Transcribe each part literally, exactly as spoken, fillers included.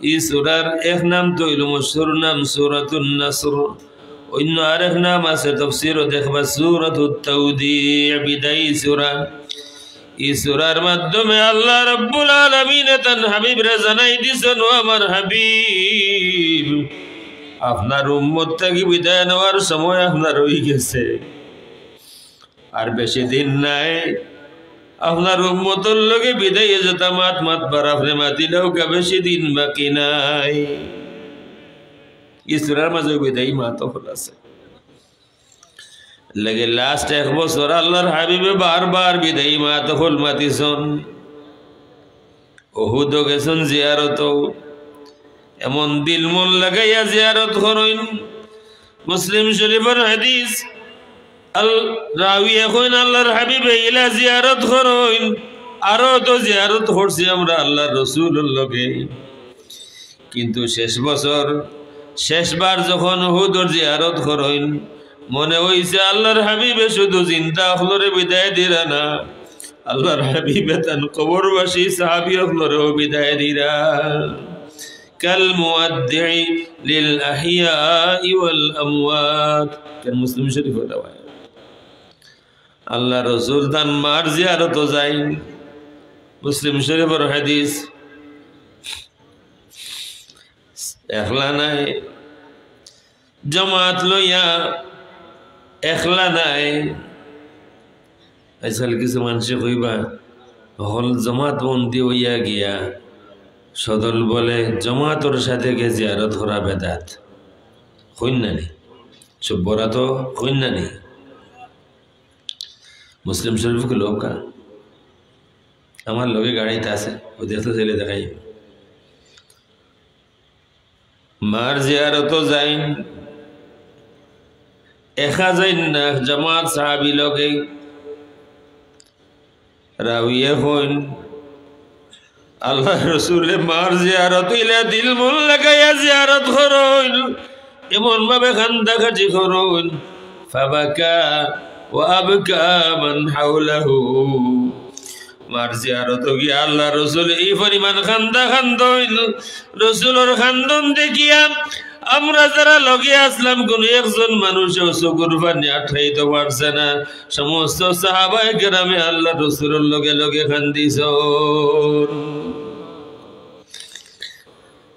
ই সূরার এক নাম তো অইলো মশহুর নাম সূরাতুন নাসর, অইন্য আরেক নাম আছে তফসিরো দেখবা সূরাতুত তাওদি, বিদায়ী সূরা। ই সূরার মাধ্যমে আল্লাহ রাব্বুল আলামিনে তান হাবিবরে জানাই দিছইন, "ও আমার হাবিব, আপনার উম্মত থাকি বিদায় নেওয়ার সময় আপনার অই গেছে, আর বেশি দিন নাই, আপনার উম্মতর লগে বিদায়ী যেতা মাত মাতবার আপনে মাতিলাউক্কা, বেশি দিন বাকি নাই।" ই সূরার মাঝে বিদায়ী মাত অকল আছে। লাগে last এক বছর আল্লাহর হাবিবে বারবার বিদায়ী মাত অকল মাতিছইন। উহুদো গেছইন জিয়ারতো, এমন দিল মন লাগাইয়া জিয়ারত করইন। মুসলিম শরীফর হাদিস, আল রাবিয়ে কইন, আল্লাহর হাবিবে ইলা জিয়ারত করইন, আরো তো জিয়ারত করছি আমরা আল্লাহর রসুলর লগে। কিন্তু শেষ বছর, শেষবার যখন উহুদর জিয়ারত করইন, মনে অইছে আল্লাহর হাবিবে শুধু জিন্দা অকলরে বিদায় দিরা না, আল্লাহর হাবিবে তান কবরবাসী সাহাবী অকলরেও বিদায় দিরা। কাল মুআদ্দিই লিল আহইয়াই ওয়াল আমওয়াত। কেন মুসলিম শরীফর রেওয়ায়াত। আল্লাহর রসুল তান মার জিয়ারতো যাইন। মুসলিম শরীফর হাদিস। একলা নায়, জমাত লইয়া একলা নায়। আজকাল কিছু মানষে কইবা, হকল জমাত বন্দি অইয়া গিয়া সদল বলে জমাতর সাথে গিয়া জিয়ারত করা বেদাত। কইন না নি? সব বরা তো কইন না নি? মুসলিম শরীফ খুলউক্কা। আমার লগে গাড়িত আছে, অউ দেখতে চাইলে দেখাই। মার জিয়ারতো যাইন, একা যাইন না, জামাত সাহাবী লগে। রাবিয়ে কইন, আল্লাহর রসুলে মার জিয়ারত অইলে দিল মন লাগাইয়া জিয়ারত করইন, এমন ভাবে কান্দাকাটি করইন, ফাবাকা ওয়া আবকা মান হাওলাহু। মার জিয়ারতো গিয়া আল্লাহর রসুলে ই পরিমাণ কান্দা কান্দইন, রসুলর কান্দন দেখিয়া আমরা যারা লগে আছলাম, কুনু একজন মানুষেও চকুর পানি আটকাইতো পারছে না। সমস্ত সাহাবায়ে কেরামে আল্লাহর রসুলর লগে লগে কান্দিছইন।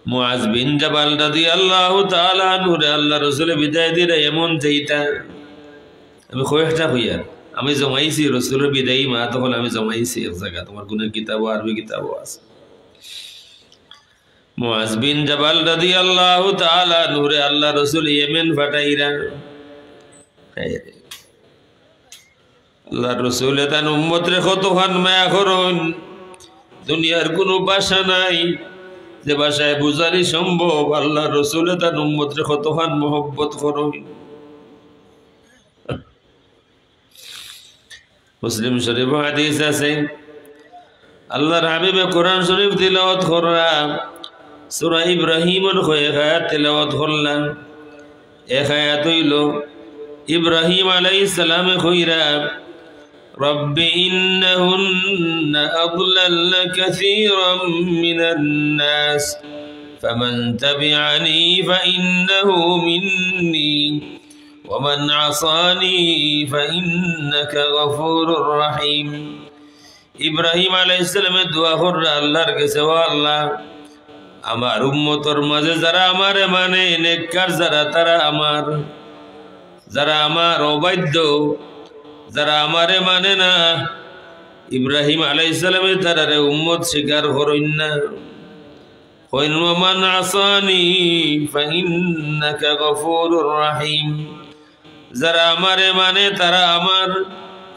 মুআজ বিন জাবাল রাদিয়াল্লাহু তাআলা আনহুরে আল্লাহর রসুলে বিদায় দিরা এমন যেইটা আমি কয়েকটা কইয়ার, আমি জমাইছি রসুলর বিদায়ী মাত অকল, আমি জমাইছি এক জাগাত, আমার কুনু কিতাবো, আরবি কিতাবো আছে। মুআজ বিন জাবাল রাদিয়াল্লাহু তাআলা আনহুরে আল্লাহর রসুল ইয়েমেন পাঠাইরা। আল্লাহর রসুলে তান উম্মতরে কতখান মায়া করইন, দুনিয়ার কুনু ভাষা নাই যে ভাষায় বুঝানি সম্ভব। আল্লাহর রসুলে তান উম্মতরে কতখান মহব্বত করইন। মুসলিম শরীফো হাদিস আছে, আল্লাহর হাবিবে কোরআন শরীফ তিলাওয়াত কররা, সূরা ইব্রাহিমর কয়েক আয়াত তিলাওয়াত করলা। এক আয়াত অইলো, ইব্রাহিম আলাইহিস সালামে কইরা, "رب إنهن أضللن كثيرا من الناس فمن تبعني فإنه مني ومن عصاني فإنك غفور رحيم।" ইব্রাহিম আলাইহিস সালামে দোয়া কররা আল্লাহর গেছে, "ও আল্লাহ, আমার উম্মতর মাঝে যারা আমারে মানে, নেককার যারা, তারা আমার, যারা আমার অবাধ্য, যারা আমারে মানে না, ইব্রাহিম আলাইহিস সালামে তারারে উম্মত স্বীকার করইন না।" কইন, "ومن عصاني فإنك غفور رحيم।" যারা আমারে মানে তারা আমার,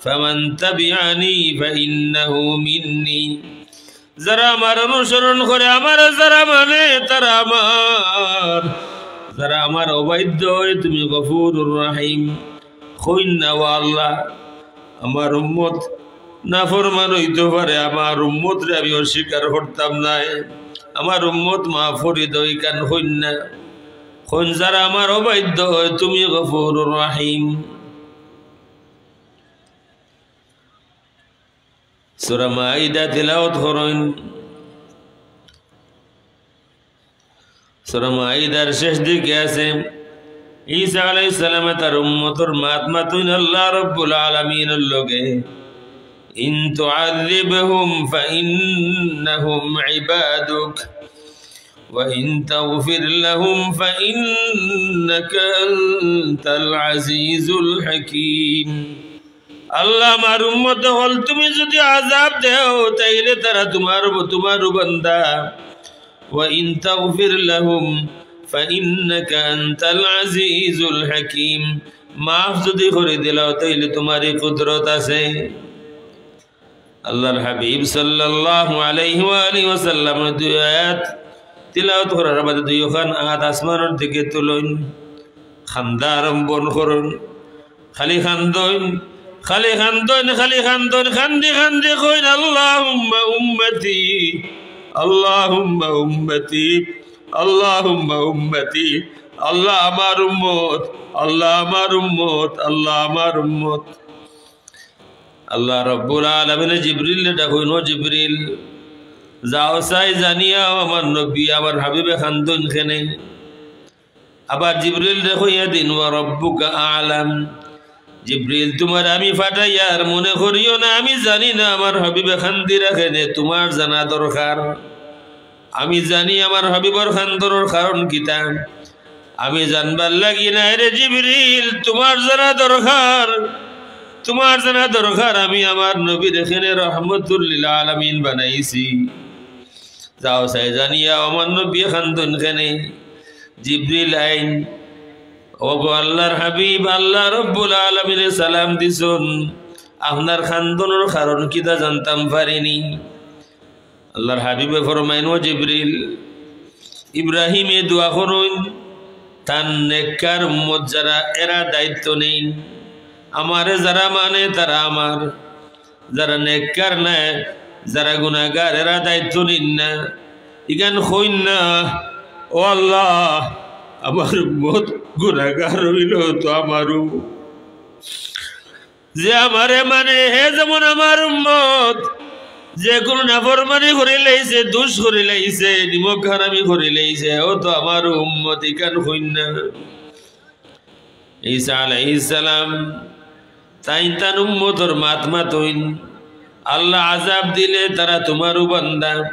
"فمن تبعني فإنه مني।" যারা আমার অনুসরণ করে, আমারে যারা মানে তারা আমার, যারা আমার অবাধ্য অয় তুমি গফুরুর রহিম। কইন না, "ও আল্লাহ, আমার উম্মত নাফরমান অইতো পারে, আমার উম্মতরে আমি অস্বীকার করতাম নায়, আমার উম্মত মাফ করি দেও", ইখান কইন না। কইন, "যারা আমার অবাধ্য অয়, তুমি গফুরুর রহিম।" সূরা মাইদা তিলাওয়াত করইন। সূরা মাইদার শেষ দিকে আছে, ঈসা আলাইহিস সালামে তার উম্মতর মাত মাতইন আল্লাহ রাব্বুল আলামিনর লগে, "ইন তুআযযিবহুম ফাইন্নাহুম ইবাদুক, ওয়া ইন তাগফির লাহুম ফাইন্নাকা আনতাল আজিজুল হাকীম।" আল্লাহ, আমার উম্মত অকল, তুমি যদি আযাব দেও, তাইলে তারা তোমার, তোমারউ বান্দা। "ওয়া ইন তাগফির লাহুম ফাইন্নাকা আনতাল আজিজুল হাকীম।" মাফ যদি করি দিলাও, তাইলে তোমারই কুদরত আছে। আল্লাহর হাবিব সাল্লাল্লাহু আলাইহি ওয়া আলিহি ওয়াসাল্লাম দুই আয়াত তিলাওয়াত করার বাদে দুইওখান আত আসমানর দিকে তুলইন, খান্দা আরম্ভ করইন। খালি খান্দইন, খালি খান্দইন, খালি খান্দইন, খান্দি খান্দি কইন, "আল্লাহুম্মা উম্মতি, আল্লাহুম্মা উম্মতি, আল্লাহুম্মা উম্মতি।" আল্লাহ আমার উম্মত, আল্লাহ আমার উম্মত, আল্লাহ আমার উম্মত। আল্লাহ রাব্বুল আলামিনে জিবরিলরে ডাকইন, "ও জিবরিল, যাও চাই জানিয়াও আমার নবী, আমার হাবিবে খান্দইন কেনে?" আবার জিবরিলরে কইয়া দিন, "ওয়া রাব্বুকা আ'লাম।" জিবরিল, তোমারে আমি পাঠাইয়ার, মনে করিও না আমি জানি না আমার হাবিবে খান্দিরা কেনে, তোমার জানা দরকার। আমি জানি আমার হাবিবর খান্দনর কারণ কিতা। আমি জানবার লাগি নায় রে জিবরিল, তোমার জানা দরকার, তোমার জানা দরকার। আমি আমার নবীরে কেনে রহমতুল লিল আলামিন বানাইছি। যাও চাই জানিয়াও আমার নবী খান্দইন কেনে। জিবরিল আইন, "ওগো আল্লাহর হাবিব, আল্লাহ রাব্বুল আলামিনে সালাম দিছইন, আপনার খান্দনর কারণ কিতা জানতাম পারিনি।" আল্লাহর হাবিবে ফরমাইন, "ও জিবরিল, ইব্রাহিমে দোয়া করইন, তান নেককার উম্মত যারা, এরা দায়িত্ব নেইন, আমারে যারা মানে তারা আমার, যারা নেককার নায়, যারা গুনাহগার, এরা দায়িত্ব নিন না।" ইখান কইন না, "ও আল্লাহ, আমার উম্মত গুনাহগার অইলো তো আমারও।" যে আমারে মানে, হে যেমন আমার উম্মত, যে কুনু নাফরমানি করিলাইছে, দুষ করিলাইছে, নিমক হারামি করিলাইছে, ও তো আমার উম্মত, ইখান কইন না। ঈসা আলাইহিস সালাম তাইন তান উম্মতর মাত মাতইন, আল্লাহ আযাব দিলে তারা তোমারও বান্দা,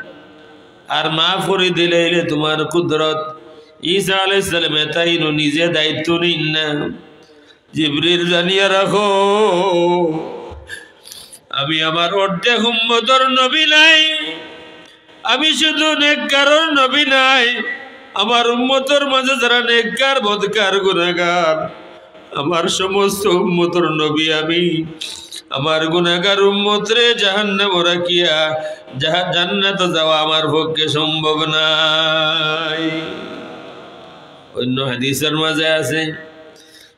আর মাফ করি দিলে অইলে তোমার কুদরত। ঈসা আলাইহিস সালামে তাইনও নিজে দায়িত্ব নিন না। জিবরিল জানিয়া রাখো, আমি আমার অর্ধেক উম্মতর নবী নায়, আমি শুধু নেককারর নবী নায়, আমার উম্মতর মাঝে যারা নেককার, বদকার, গুনাহগার, আমার সমস্ত উম্মতর নবী আমি। আমার গুনাহগার উম্মতরে জাহান্নামো রাখিয়া জাহা-, জান্নাতো যাওয়া আমার পক্ষে সম্ভব নায়। অন্য হাদিসর মাঝে আছে,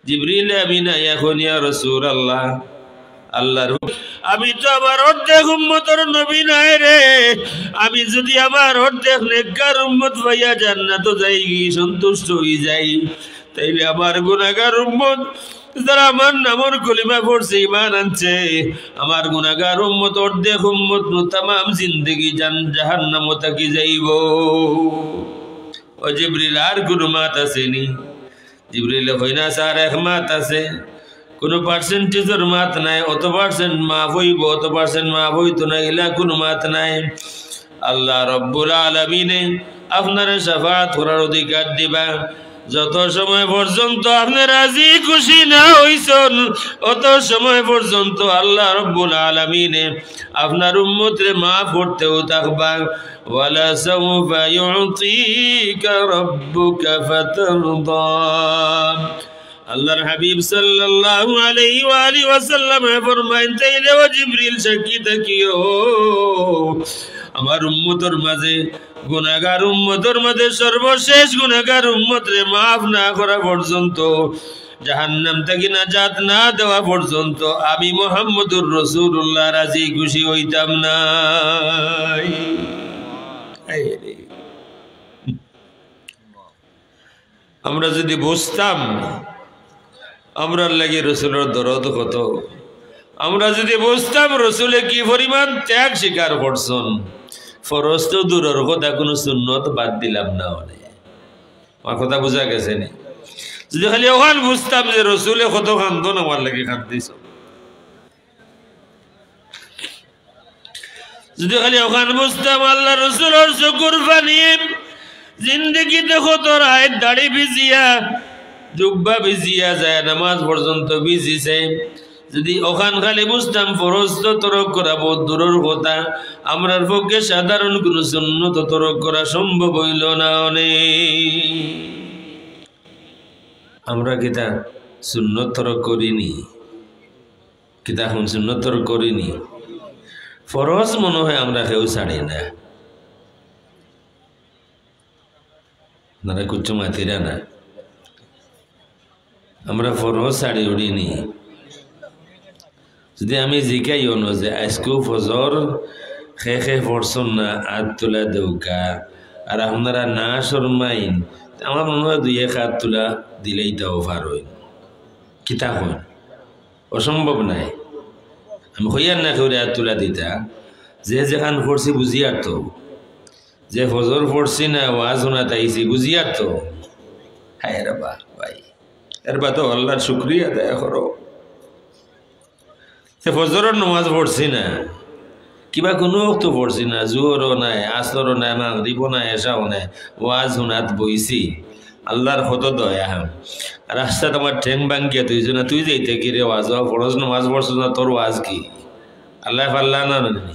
জিবরিল আমিন আইয়া কইন, "ইয়া রাসূলুল্লাহ, আল্লাহর হুকুম, আমি তো আমার অর্ধেক উম্মতর নবী নায় রে, আমি যদি আমার অর্ধেক নেককার উম্মত পাইয়া জান্নাতো যাইগি, সন্তুষ্ট অই যাই, তাইলে আমার গুনাহগার উম্মত, যারা আমার নামর কলিমা পড়ছে, ঈমান আনছে, আমার গুনাহগার উম্মত, অর্ধেক উম্মত নু তামাম জিন্দেগি জান-, জাহান্নামো থাকি যাইবো।" ও জিবরিল, আর কুনু মাত আছে নি? জিবরিলে কইন, "স্যার, এক মাত আছে, কুনু পার্সেন্টেজর মাত নাই, অত পার্সেন্ট মাফ অইবো, অত পার্সেন্ট মাফ অইতো না, ইলা কুনু মাত নাই।" আল্লাহ রব্বুল আলামিনে আপনারে শাফাআত করার অধিকার দিবা। যত সময় পর্যন্ত আপনে রাজি খুশি না অইছন, অত সময় পর্যন্ত আল্লাহ রব্বুল আলামিনে আপনার উম্মতরে মাফ করতেউ থাকবা। "ওয়ালা সাউফা ইউতিকা রাব্বুকা ফাতারদা।" আল্লাহর হাবিব সাল্লাল্লাহু আলাইহি ওয়া আলিহি ওয়াসাল্লামে ফরমাইন, "তাইলে ও জিবরিল সাক্ষী থাকিও, আমার উম্মতর মাঝে, গুনাহগার উম্মতর মাঝে সর্বশেষ গুনাহগার উম্মতরে মাফ না করা পর্যন্ত, জাহান্নাম থাকি নাজাত না দেওয়া পর্যন্ত আমি মুহাম্মদুর রাসূলুল্লাহ রাজি খুশি অইতাম নায়।" হায় রে। আমরা যদি বুঝতাম আমরার লাগি রসুলর দরদ কত, আমরা যদি বুঝতাম রসুলে কি পরিমাণ ত্যাগ স্বীকার করছন, ফরজ তো দূরর কথা, কুনু সুন্নত বাদ দিলাম না অনে। আমার কথা বুঝা গেছে নি? যদি খালি অখান বুঝতাম যে রসুলে কত কান্দন আমার লাগি কান্দিছইন, যদি খালি অখান বুঝতাম আল্লার রসুলর চকুর পানিয়ে জিন্দেগিতে কত রাইত দাড়ি ভিজিয়া, জুব্বা ভিজিয়া, যায় নামাজ পর্যন্ত ভিজিছে, যদি অখান খালি বুঝতাম, ফরজ তো তরক করা বউত দূরর কথা, আমরার পক্ষে সাধারণ কুনু সুন্নত তরক করা সম্ভব অইলো না অনে। আমরা কিতা সুন্নত তরক করি নি? কিতা অখন সুন্নত তরক করি নি? ফরজ মনো অয় আমরা কেউ ছাড়ি না। আপনারা কুচ্ছু মাতিরা না। আমরা ফরজ ছাড়ি উড়ি নি। যদি আমি জিকাই অনো যে আইজকু ফজর কে কে পড়ছইন না, আত তুলা দেউক্কা, আর আপনারা না শরমাইন, আমার মনো অয় দুই এক আত তুলা দিলাইতাও পারইন। কিতা কইন? অসম্ভব নায়। আমি কইয়ার না কেউরে আত তুলা দিতা, যে যেখান পড়ছি বুঝিয়ার তো, যে ফজর পড়ছি না, ওয়াজ হুনাত আইছি, বুঝিয়ার তো। হায় রে বা, ভাই, এর বাদেও আল্লার শুকরিয়া আদায় করো। তে ফজরর নামাজ পড়ছি না, কিবা কুনু ওয়াক্ত পড়ছি না, জুহরও নাই, আসরও নাই, মাগরিবও নাই, এশাও নাই, ওয়াজ হুনাত বইছি, আল্লার কত দয়া। রাস্তাত আমার ঠেং ভাঙ্গিয়া তুই না, তুই যাইতে কিরে ওয়াজ, ও ফরজ নামাজ পড়ছস না, তোর ওয়াজ কি? আল্লায় পারলা না নি?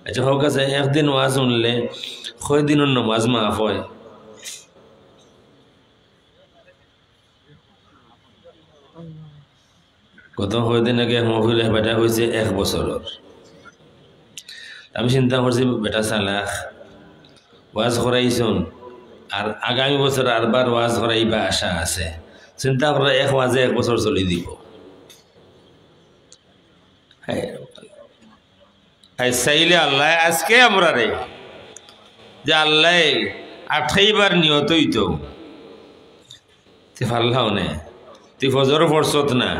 আচ্ছা, হক আছে, একদিন ওয়াজ হুনলে কয়দিনর নামাজ মাফ অয়? গত কয়দিন আগে এক মহফিলো এক বেটা কইছে এক বছরর। আমি চিন্তা করছি, বেটা চালাক, ওয়াজ করাইছইন, আর আগামী বছর আরবার ওয়াজ করাইবা আশা আছে। চিন্তা করো, এক ওয়াজে এক বছর চলি দিব। হ্যাঁ। আর চাইলে আল্লায় আজকে আমরারে, যে আল্লায় আটকাইবার নিয়ত অইতো, তে পারলাও নে, তুই ফজর পড়ছত না,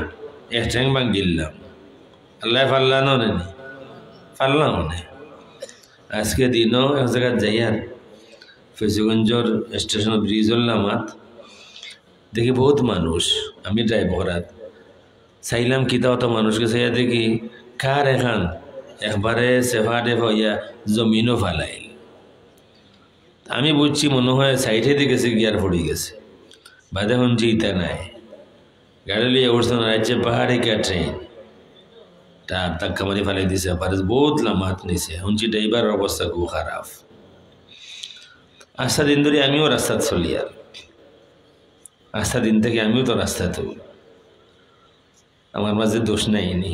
এক ঠেং ভাঙ্গিলাম। আল্লায় পারলা না নে, পারলাও নে। আজকে দিনও এক জাগাত যাইয়ার, ফেঞ্চুগঞ্জর স্টেশন ব্রিজর লামাত দেখি বউত মানুষ, আমি ড্রাইভ করাত চাইলাম, কিতা অত মানুষকে চাইয়া দেখি, কার এখান একবারে সেফা টেফা অইয়া জমিনও ফালাইল। আমি বুঝছি, মনো অয় সাইডেদি গেছে, গিয়ার পড়ি গেছে। বাদে হুনছি ইতা নায়, গাড়ি লইয়া উঠছে না, আইছে পাহাড়ি কা ট্রেন, তার ধাক্কা মারি ফালাই দিছে, পারে বউত লামাত নিছে। হুনছি ড্রাইভারর অবস্থা খুব খারাপ। আস্তা দিন ধরি আমিও রাস্তাত চলিয়ার, আস্তা দিন থাকি আমিও তো রাস্তাত। আমার মাঝে দোষ নাই নি,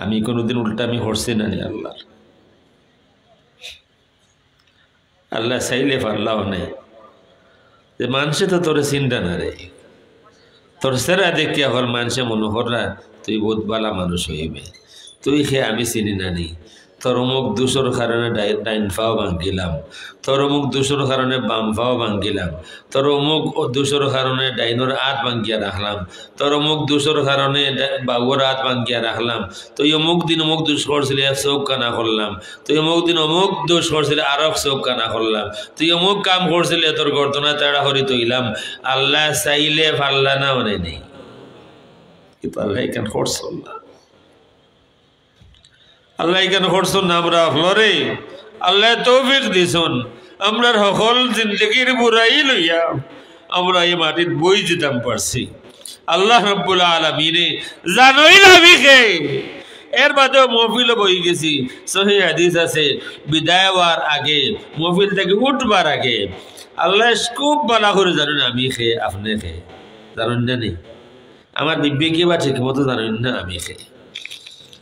আমি কোনোদিন উল্টা আমি করছি না নি আল্লার। আল্লায় চাইলে পারলাও নে। যে মানষে তো তোরে চিনরা না রে, তোর চেহারা দেখিয়া হর মানষে মনো কররা তুই বউত ভালা মানুষ অইবে। তুই কে আমি চিনি না নি। তোর অমুক দোষর কারণে ডাই-, ডাইন পাও ভাঙ্গিলাম, তোর অমুক দোষর কারণে বাম পাও ভাঙ্গিলাম, তোর অমুক দোষর কারণে ডাইনর আত ভাঙ্গিয়া রাখলাম, তোর অমুক দোষর কারণে ডা-, বাউর আত ভাঙ্গিয়া রাখলাম, তুই অমুক দিন অমুক দোষ করছিলি, এক চউখ কানা করলাম, তুই অমুক দিন অমুক দোষ করছিলি, আরক চউখ কানা করলাম, তুই অমুক কাম করছিলি, তোর গর্দনা তেড়া করি থইলাম। আল্লায় চাইলে পারলা না অনে নি, কিন্তু আল্লায় ইখান করছইন না। আল্লায় ইখান করছইন না, আমরা হকলরে আল্লায় তৌফিক দিছইন। আমরার হকল জিন্দেগির বুরাই লইয়া আমরা ই মাটিত বই যিতাম পারছি। আল্লাহ রাব্বুল আলামিনে জানইন আমি কে। এর বাদেও মহফিলো বই গেছি, সহি হাদিস আছে, বিদায় অওয়ার আগে, মহফিল থাকি উঠবার আগে আল্লায় খুব ভালা করি জানইন আমি কে, আপনে কে। জানইন না নি? আমার বিবিয়ে কিবা ঠিক মতো জানইন না আমি কে।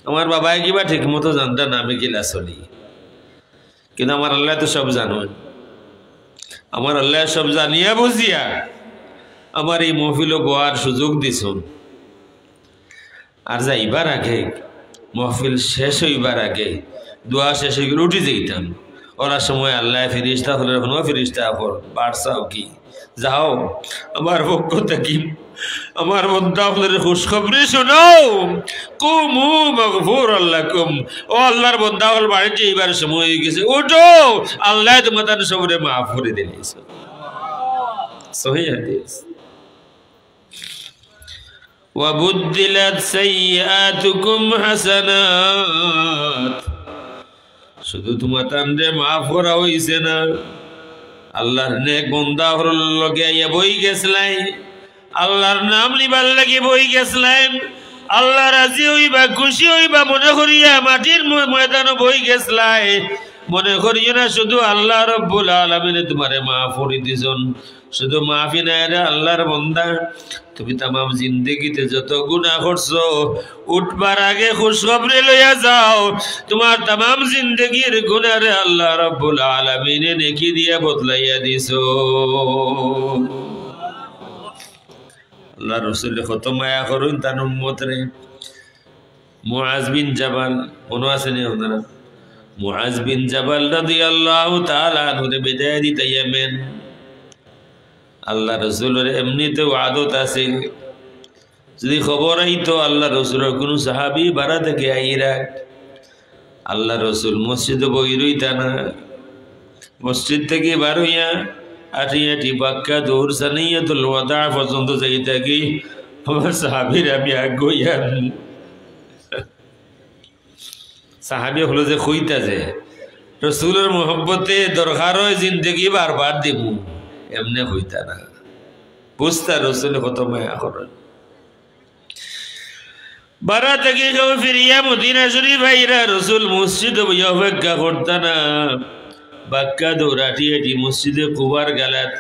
আমার বাবায় কিবা ঠিক মতো জানরা না আমি কিলা চলি। কিন্তু আমার আল্লায় তো সব জানইন। আমার আল্লায় সব জানিয়া বুঝিয়া আমার ই মহফিলো বওয়ার সুযোগ দিছইন। আর যাইবার আগে, মহফিল শেষ অইবার আগে, দোয়া শেষ অইবার উঠি যাইতাম। অরার সময় আল্লায় ফিরিস্তা অকলরে, হুনো ফিরিস্তা অকল, বার চাও কি? যাও, আমার পক্ষ থাকি আমার বন্দা অকলরে খুশখবরি শুনাও। কুমু মাগফুরাল লাকুম। ও আল্লাহর বন্দা অকল, বাড়িত যাইবার সময় অই গেছে, উঠো, আল্লায় তুমাতান সবরে মাফ করি দিলাইছইন। সহিহ হাদিস। ওয়াবুদ্দিলাত সাইয়্যিআতুকুম হাসানাত। শুধু তুমাতানরে মাফ করা অইছে না, আল্লাহর নেক বন্দা অকলর লগে আইয়া বই গেছলায়, আল্লাহর নাম নিবার লাগি বই গেছলায়, আল্লাহ রাজি অইবা, খুশি অইবা মনে করিয়া মাটির ম-, ময়দানো বই গেছলায়। মনে করিও না শুধু আল্লাহ রব্বুল আলামিনে তুমারে মাফ করি দিছইন। শুধু মাফি নায় রে আল্লাহর বন্দা, তুমি তামাম জিন্দেগিতে যত গুনাহ করছো, উঠবার আগে খুশখবরি লইয়া যাও, তুমার তামাম জিন্দেগির গুনাহরে আল্লাহ রব্বুল আলামিনে নেকি দিয়া বদলাইয়া দিছইন। আল্লাহর রসুলে কত মায়া করইন তান উম্মতরে। মুআজ বিন জাবাল, মনো আছে নি আপনারার? মুআজ বিন জাবাল রাদিয়াল্লাহু তাআলা আনহুরে বিদায় দিতা ইয়ামেন। আল্লাহর রসুলর এমনিতেউ আদত আছিল, যদি খবর আইতো আল্লাহর রসুলর কুনু সাহাবী বারা থাকি আইরা, আল্লাহর রসুল মসজিদো বই রইতা না, মসজিদ থাকি বার অইয়া আটি আটি বাক্কা দৌড় সানিয়াতুল ওয়াদা পর্যন্ত যাইতা গি, আমার সাহাবীরে আমি আগুয়াইয়া আনমু। সাহাবী অকলে যে কইতা যে, রসুলর মহব্বতে দরকার অয় জিন্দেগি বারবার দিমু, এমনে কইতা না। বুঝতা রসুলে কত মায়া করইন। বারা থাকি কেউ ফিরিয়া মদিনা শরীফ আইরা, রসুল মসজিদো বইয়া অপেক্ষা করতা না। বাক্কা দৌড় আটি আটি মসজিদে কুবার গালাত,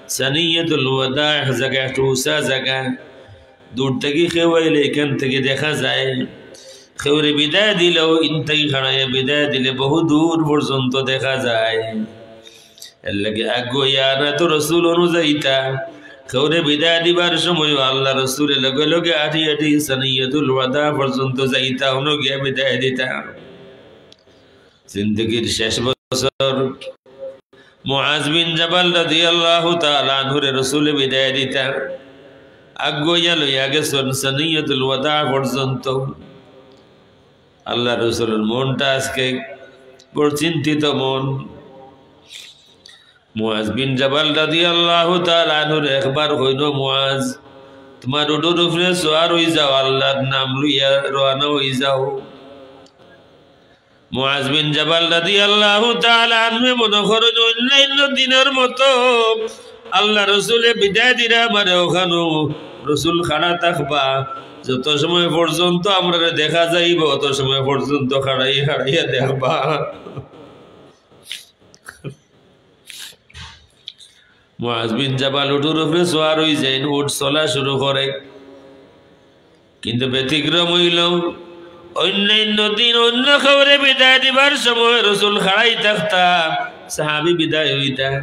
সানিয়াতুল ওয়াদা এক জাগা, একটু উচা জাগা। দূর থাকি কেউ আইলে ইখান থাকি দেখা যায়, কেউরে বিদায় দিলেও ইন থাকি খাড়াইয়া বিদায় দিলে বহু দূর পর্যন্ত দেখা যায়। এরলাগি আগুয়াইয়া আনা তো রসুল অনো যাইতা, কেউরে বিদায় দিবার সময়ও আল্লাহর রসুলে লগে লগে আটি আটি সানিয়াতুল ওয়াদা পর্যন্ত যাইতা, অনো গিয়া বিদায় দিতা। জিন্দেগির শেষ বছর মুআজ বিন জাবাল রাদিয়াল্লাহু তাআলা আনহুরে রসুলে বিদায় দিতা, আগুয়াইয়া লইয়া গেছইন সানিয়াতুল ওয়াদা পর্যন্ত। আল্লাহর রসুলর মনটা আজকে বড় চিন্তিত মন। মুআজ বিন জাবাল রাদিয়াল্লাহু তাআলা আনহুরে একবার কইন, "মুআজ, তুমার উটর উপরে সওয়ার অই যাও, আল্লাহর নাম লইয়া রওয়ানা অই যাও।" মুআজ বিন জাবাল রাদিয়াল্লাহু তাআলা আনহু মনো করইন অইন্যাইন্য দিনর মতো আল্লাহর রসুলে বিদায় দিরা আমারে, অখানউ রসুল খাড়া থাকবা, যত সময় পর্যন্ত আমরারে দেখা যাইবো অত সময় পর্যন্ত খাড়াই খাড়াইয়া দেখবা। মুআজ বিন জাবাল উটর উপরে সওয়ার অই যাইন, উট চলা শুরু করে। কিন্তু ব্যতিক্রম অইলো, অইন্যাইন্য দিন অইন্য কেউরে বিদায় দিবার সময় রসুল খাড়াই থাকতা, সাহাবী বিদায় অইতা।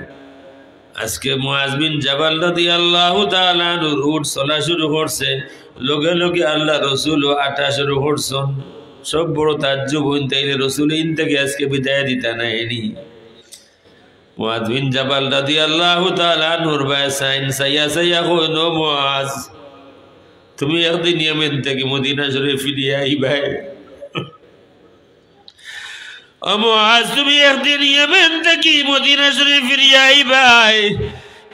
আজকে মুআজ বিন জাবাল রাদিয়াল্লাহু তাআলা আনহুর উট চলা শুরু করছে, লগে লগে আল্লাহর রসুলও আটা শুরু করছইন। সব বড় তাজ্জুব অইন, তাইলে রসুলে ইন থাকি আজকে বিদায় দিতা নায় নি। মুআজ বিন জাবাল রাদিয়াল্লাহু তাআলা আনহুর বায় চাইন, চাইয়া চাইয়া কইন, "ও মুআজ, তুমি একদিন ইয়ামেন থাকি মদিনা শরীফ ফিরিয়া আইবায়। ও মুআজ, তুমি একদিন ইয়ামেন থাকি মদিনা শরীফ ফিরিয়া আইবায়।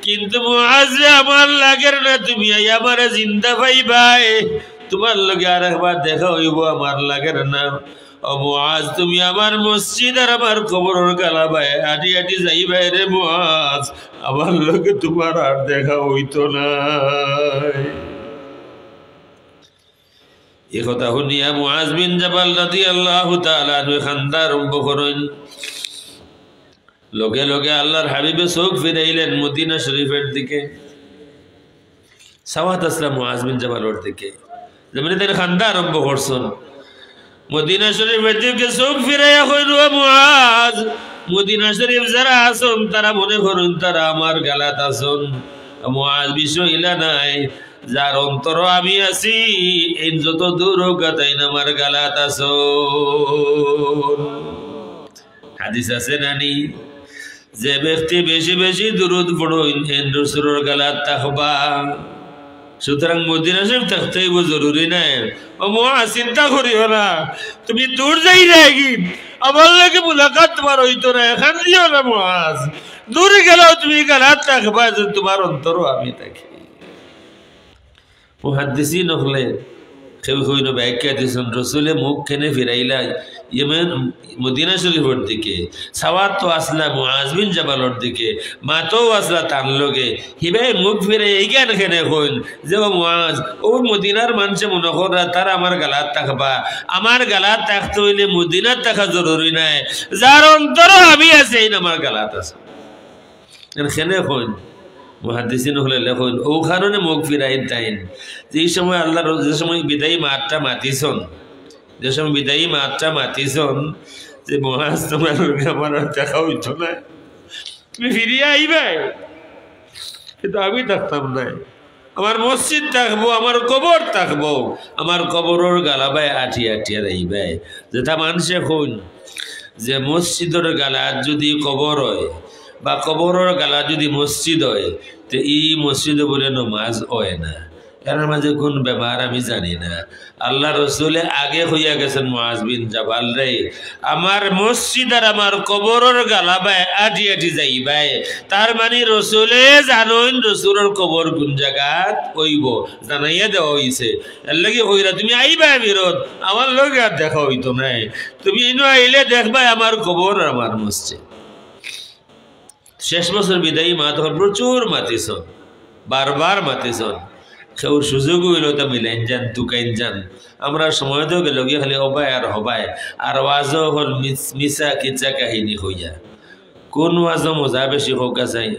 কিন্তু মুআজ রে, আমার লাগের না তুমি আইয়া আমারে জিন্দা পাইবায়। তুমার লগে আরেকবার দেখা অইবো, আমার লাগের না।" ও মুআজ, তুমি আমার মসজিদ আর আমার কবরর গালাবায় আটি আটি যাইবায় রে মুআজ, আমার লগে তুমার আর দেখা অইতো নায়। ই কথা হুনিয়া মুআজ বিন জাবাল রাদিয়াল্লাহু তাআলা আনহু কান্দা আরম্ভ করইন। লগে লগে আল্লাহর হাবিবে চউখ ফিরাইলেন মদিনা শরীফর দিকে। চাওয়াত আছলা মুআজ বিন জাবালর দিকে। যেমনে তাইন কান্দা আরম্ভ করছইন, মদিনা শরীফর দিকে চউখ ফিরাইয়া কইন, "ও মুআজ, মদিনা শরীফ যারা আছইন, তারা মনে করইন তারা আমার গালাত আছইন।" মুআজ, বিষয় ইলা নায়, যার অন্তরো আমি আছি, এইন যত দূর অউক্কা তাইন আমার গালাত আছইন। হাদিস আছে না নি? যে ব্যক্তি বেশি বেশি দুরুদ পড়ইন, এইন রসুলর গালাত থাকবা। সুতরাং মদিনা শরীফ থাকতে অইবো, জরুরি নায়। ও মুআজ, চিন্তা করিও না, তুমি দূর যাইরায়গি, আমার লগে মুলাকাত তুমার অইতো নায়, কান্দিও না মুআজ। দূর গেলেও তুমি গালাত থাকবায় যে তুমার অন্তরো আমি থাকি। মুহাদ্দিসিন অকলে কেউ কেউ ব্যাখ্যা দিছইন, রসুলে মুখ কেনে ফিরাইলা ইয়েমেন, মদিনা শরীফর দিকে, চাওয়াত তো আছলা মুআজ বিন জাবালর দিকে, মাতও আছলা তান লগে, হিবায় মুখ ফিরাইয়া ইখান কেনে কইন যে, "ও মুআজ, অউ মদিনার মানষে মনো কররা তারা আমার গালাত থাকবা, আমার গালাত থাকতে অইলে মদিনাত থাকা জরুরি নায়, যার অন্তরো আমি আছি, এইন আমার গালাত আছে।" এন কেনে কইন, মুহাদ্দিসিন অকলে লেখইন, অউ কারণে মুখ ফিরাইন তাইন, যে সময় আল্লার, যে সময় বিদায়ী মাতটা মাতিছইন, যে সময় বিদায়ী মাতটা মাতিছইন, যে মুআজ, তুমার লগে আমার আর দেখা অইতো নায়, তুমি ফিরিয়া আইবায়, কিন্তু আমি থাকতাম নায়। আমার মসজিদ থাকবো, আমার কবর থাকবো, আমার কবরর গালাবায় আটিয়া আটিয়া যাইবায়। যেটা মানষে কইন যে মসজিদর গালাত যুদি কবর অয় বা কবরর গালাত যুদি মসজিদ অয়, তে ই মসজিদো বুলে নমাজ অয় না। এরার মাঝে কুন বেমার আমি জানি না। আল্লার রসুলে আগে কইয়া গেছইন মুআজ বিন জাবালরে, আমার মসজিদ আর আমার কবরর গালাবায় আটি আটি যাইবায়। তার মানি রসুলে জানইন রসুলর কবর কুন জাগাত অইবো, জানাইয়া দেওয়া অইছে। এরলাগি কইরা, তুমি আইবায় ফিরত, আমার লগে আর দেখা অইতো নায়। তুমি ইনো আইলে দেখবায় আমার কবর আর আমার মসজিদ। শেষ বছর বিদায়ী মাত অকল প্রচুর মাতিছইন, বারবার মাতিছইন। কেউর সুযোগ অইলো তা মিলাইন যান, তুকাইন যান। আমরার সময় তো গেলোগি খালি অবায় আর হবায়। আর ওয়াজও অকল মিস-, মিছা কিচ্ছা কাহিনী কইয়া। কুন ওয়াজো মজা বেশি কউক্কা চাই?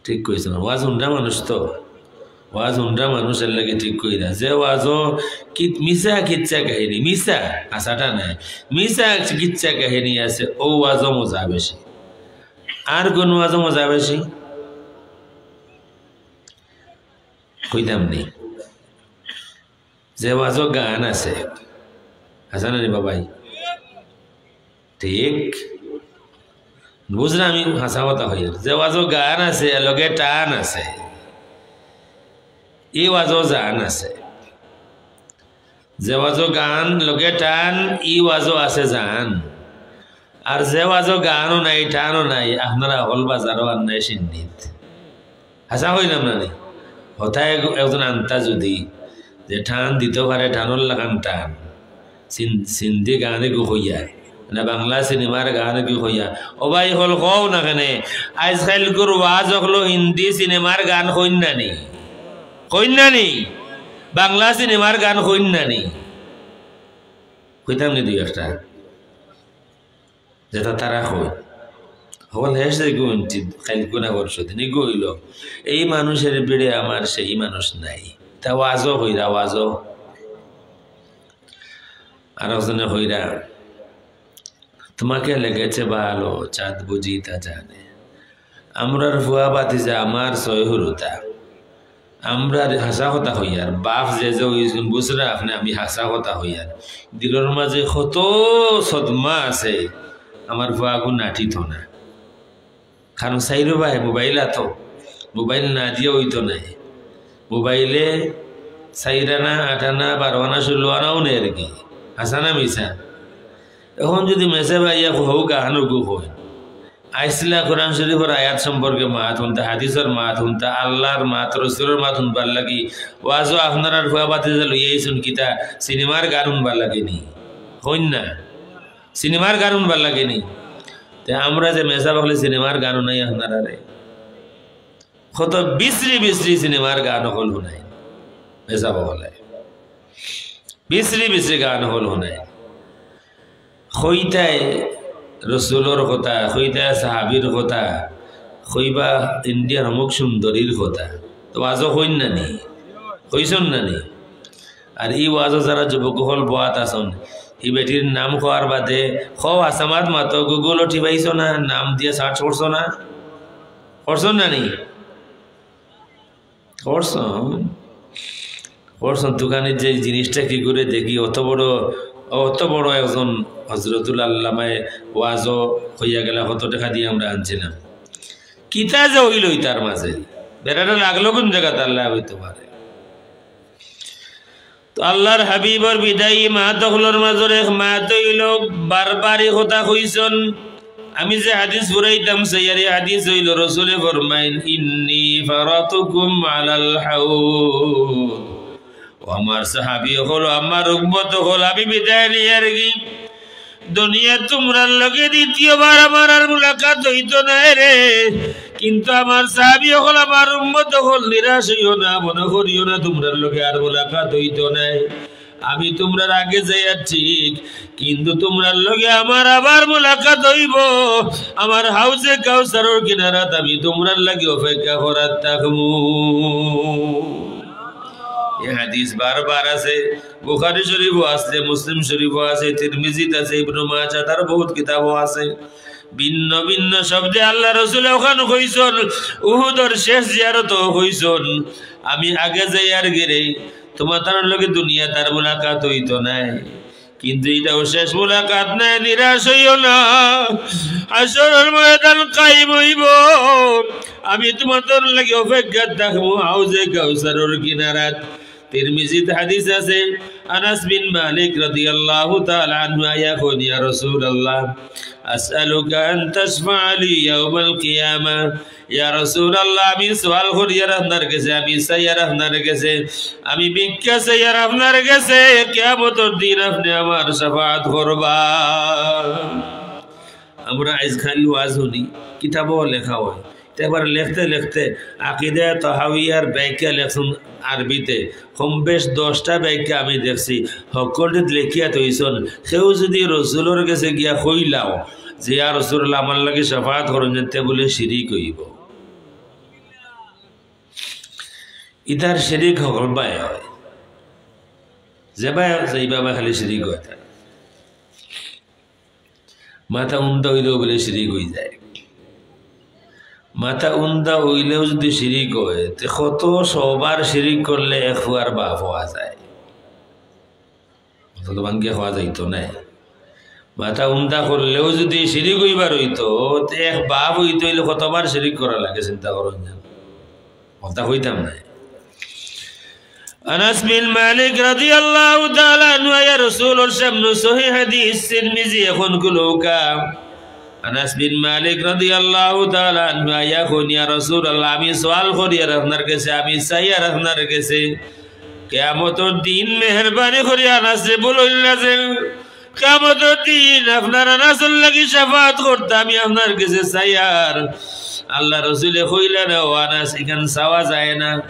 ঠিক কইছইন, ওয়াজ হুনরা মানুষ তো, ওয়াজ হুনরা মানুষ এরলাগি ঠিক কইরা। যে ওয়াজো কি-, মিছা কিচ্ছা কাহিনী, মিছা, হাছাটা নায়, মিছা কিচ্ছা কাহিনী আছে, অউ ওয়াজো মজা বেশি। আর কুন ওয়াজো মজা বেশি? কইতাম নি। যে ওয়াজো গান আছে, আছে না নি বাবাই? ঠিক বুঝরা, আমি হাছা কথা কইয়ার। যে ওয়াজো গান আছে, এর লগে টান আছে। ই ওয়াজো জান আছে। যে ওয়াজো গান লগে টান, ই ওয়াজো আছে জান। আর যে ওয়াজো গানও নাই, টানও নাই, আপনারা হকল বাজারো আর নাই সিন্নিত। হাছা কইলাম না নি? হতায় এক-, একজন আনতা যুদি, যে টান দিতো পারে, টানর লাখান টান। সিন-, সিন্ধি গান এগু কইয়া, না বাংলা সিনেমার গান এগু কইয়া। ও ভাই অকল, কও না কেনে? আইজকাইলকুর ওয়াজ অকলো হিন্দি সিনেমার গান কইন না নি? কইন না নি? বাংলা সিনেমার গান কইন না নি? কইতাম নি দুই একটা? যেটা তারা কয়, হকল হেষ যে গুণ চিত-, কাইল গুণা করছো, তিনি কইল, "এই মানুষের ভিড়ে আমার সেই মানুষ নাই।" তা ওয়াজও কইরা, ওয়াজও। আর একজনে কইরা, "তোমাকে লেগেছে ভালো, চাঁদ বুঝি তা জানে।" আমরার ফুয়া ভাতিজা আমার ছয় হুরুতা। আমরার হাছা কথা কইয়ার, বাপ যে যে অইছইন বুঝরা আপনে, আমি হাছা কথা কইয়ার। দিলর মাঝে কত সদমা আছে, আমার ফুয়াগু নাটিত না। কারণ চাইরোবায় মোবাইল আতো, মোবাইল না দিয়া অইতো নায়। মোবাইলে চাইর আনা, আট আনা, বারো আনা, ষোলো আনাও নেয় আর কি। হাছা না মিছা? এখন যুদি মেসাব আইয়া হউ গান ওগু কয়, আইছলা কোরআন শরীফর আয়াত সম্পর্কে মাত হুনতা, হাদিসর মাত হুনতা, আল্লার মাত, রসুলর মাত হুনবার লাগি, ওয়াজো আপনারার ফুয়া ভাতিজা লইয়া আইছইন কিতা, সিনেমার গান হুনবার লাগি নি? কইন না, সিনেমার গান হুনবার লাগি নি? তে আমরা যে মেসাব অকলে সিনেমার গান হুনাই আপনারারে, কত বিশ্রী বিশ্রী সিনেমার গান অকল হুনাই মেসাব অকলে, বিশ্রী বিশ্রী গান অকল হুনাই। কইতায় রসুলর কথা, কইতায় সাহাবির কথা, কইবা ইন্ডিয়ার অমুক সুন্দরীর কথা, তো ওয়াজো কইন না নি? কইছইন না নি? আর ই ওয়াজো যারা যুবক অকল বওয়াত আছইন, ই বেটির নাম কওয়ার বাদে, কও হাছা মাত মাতো, Google-ও টিপাইছো না, নাম দিয়া search করছো না? করছইন না নি? করছইন, করছইন। দোকানে যে জিনিসটা কি করে দেখি, অত বড়, অত বড় একজন হজরতুল আল্লামায় ওয়াজো কইয়া গেলা, কত টেকা দিয়া আমরা আনছিলাম। কিতা যে অইল ইতার মাঝে, বেড়াটা লাগলো কোন জাগাত আল্লায় কইতো পারে। তো আল্লাহর হাবিবর বিদায়ী মাত অকলর মাজর এক মাত অইলো, বারবারই কথা কইছইন। আমি যে হাদিস ফুরাইতাম চাইয়ার, ই হাদিস অইলো, রসুলে ফরমাইন, "ইন্নী ফারাতুকুম আলাল হাউদ।" ও আমার সাহাবী অকল, আমার উম্মত অকল, আমি বিদায় নিয়ারগি। দুনিয়াত তুমরার লগে দ্বিতীয়বার আমার আর মুলাকাত অইতো নায় রে। কিন্তু আমার সাহাবী অকল, আমার উম্মত অকল, নিরাশ অইও না, মনো করিও না তুমরার লগে আর মুলাকাত অইতো নায়। আমি তুমরার আগে যাইয়ার ঠিক, কিন্তু তুমরার লগে আমার আবার মুলাকাত অইবো। আমার হাউজে কাউসারর কিনারাত আমি তুমরার লাগি অপেক্ষা করাত থাকমু। ই হাদিস বারবার আছে, বুখারী শরীফো আছে, মুসলিম শরীফো আছে, তিরমিজিত আছে, ইবনু মাজাত, আরো বহুত কিতাবো আছে। ভিন্ন ভিন্ন শব্দে আল্লার রসুলে অখান কইছইন, উহুদর শেষ জিয়ারতো কইছইন, আমি আগে যাইয়ারগি রে, তুমাতার লগে দুনিয়াত আর মুলাকাত অইতো নায়। কিন্তু ইটাও শেষ মুলাকাত নায়, নিরাশ অইও না। হাশরর ময়দান কায়েম অইবো, আমি তুমাতার লাগি অপেক্ষাত থাকমু হাউজে কাউসারর কিনারাত। তিরমিজিত হাদিস আছে, আনাস বিন মালিক রাদিয়াল্লাহু তাআলা আনহু আইয়া কইন, "ইয়া রাসূলুল্লাহ, আসআলুকা আন তাশফাআ লি ইয়াউমাল কিয়ামা।" ইয়া রাসূলুল্লাহ, আমি সওয়াল করিয়ার আপনার গেছে, আমি চাইয়ার আপনার গেছে, আমি ভিক্ষা চাইয়ার আপনার গেছে, কিয়ামতর দিন আপনে আমার শাফাআত করবা। আমরা আইজকাইল ওয়াজ হুনি, কিতাবো লেখা অয়, তে আবার লেখতে লেখতে আকিদায়ে তাহাউইয়ার ব্যাখ্যা লেখছইন আরবিতে, কম বেশ দশটা ব্যাখ্যা আমি দেখছি, হক্কলটিত লেখিয়া থইছইন। কেউ যুদি রসুলর গেছে গিয়া কইলাও যে, "ইয়া রাসূলুল্লাহ, আমার লাগি শাফাআত করইন যেন", তে বুলে শিরিক অইবো। ইতার শিরিক হকল বায় অয়, যেবায়, যেইবায় খালি শিরিক অয় তার। মাথা উন্দা অইলেও বুলে শিরিক অইযায়। মাথা উন্দা অইলেও যুদি শিরিক অয়, তে কত শবার শিরিক করলে এক ফুয়ার বাফ অওয়া যায়। অত তো ভাঙ্গিয়া কওয়া যাইতো নায়। মাথা উন্দা করলেও যুদি শিরিক অইবার অইতো, তে এক বাফ অইতো অইলে কতবার শিরিক করা লাগে, চিন্তা করইন যেন। কথা কইতাম নায়। আনাস বিন মালিক রাদিয়াল্লাহু তাআলা আনহু আইয়া রসুলর সামনে, সহিহ হাদিস, তিরমিজি, অখন খুলউক্কা। আনাস বিন মালিক রাদিয়াল্লাহু তাআলা আনহু আইয়া কইন, "ইয়া রাসূলুল্লাহ, আমি সওয়াল করিয়ার আপনার গেছে, আমি চাইয়ার আপনার গেছে, কিয়ামতর দিন মেহেরবানি করিয়া আনাসরে ভুলইন না যেন।" কিয়ামতর দিন আপনার আনাসর লাগি শাফাআত করতা আমি আপনার গেছে চাইয়ার। আল্লার রসুলে কইলা না, "ও আনাস, ইখান চাওয়া যায় না,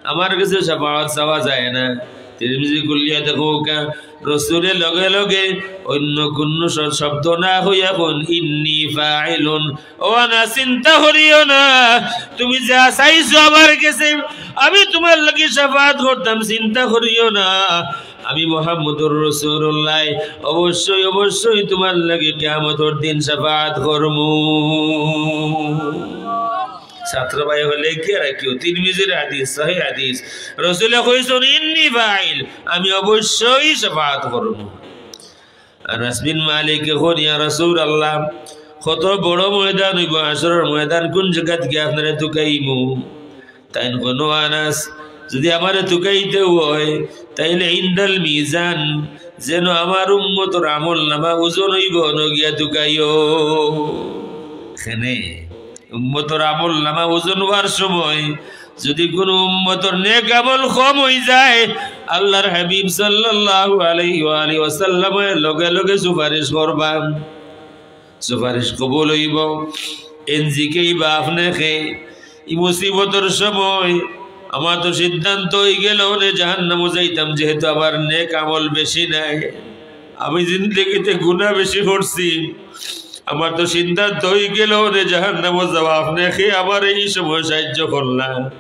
আমার গেছে শাফাআত চাওয়া যায় না।" তিরমিজি খুলিয়া দেখউক্কা, রসুলে লগে লগে অইন্য কুনু শ-, শব্দ না কইয়া কইন, "ইন্নী ফাইলুন।" ও আনাস, চিন্তা করিও না, তুমি যা চাইছো আমার গেছে, আমি তুমার লাগি শাফাআত করতাম, চিন্তা করিও না। আমি মুহাম্মদুর রাসূলুল্লাহ, অবশ্যই, অবশ্যই তুমার লাগি কিয়ামতর দিন শাফাআত করমু। ছাত্র ভাই অকলে লেখিয়া রাখিও, তিরমিজির হাদিস, সহিহ হাদিস। রসুলে কইছইন, "ইন্নী ফাইল", আমি অবশ্যই শাফাআত করমু। আনাস বিন মালিকে কইন, "ইয়া রাসূলুল্লাহ, কত বড় ময়দান অইবো, হাশরর ময়দান, কুন জাগাত গিয়া আপনারে তুকাইমু?" তাইন কইন, "ও আনাস, যুদি আমারে তুকাইতে অয়, তাইলে ইনদাল মিজান, যেন আমার উম্মতর আমলনামা ওজন অইবো, অনো গিয়া তুকাইও।" কেনে? উম্মতর আমলনামা ওজন অওয়ার সময় যুদি কুনু উম্মতর নেক আমল কম অইযায়, আল্লার হাবিব সাল্লাল্লাহু আলাইহি ওয়া আলিহি ওয়াসাল্লামে লগে লগে সুপারিশ করবা। সুপারিশ কবুল অইবো। এন জিকাইবা আপনে কে, ই মুসিবতর সময় আমার তো সিদ্ধান্ত অইগেলো অনে জাহান্নামো যাইতাম, যেহেতু আমার নেক আমল বেশি নাই, আমি জিন্দেগিতে গুনা বেশি করছি, আমার তো সিদ্ধান্ত অইগেলো অনে জাহান্নামো যাওয়া, আপনে কে আমারে ই সময় সাহায্য করলা।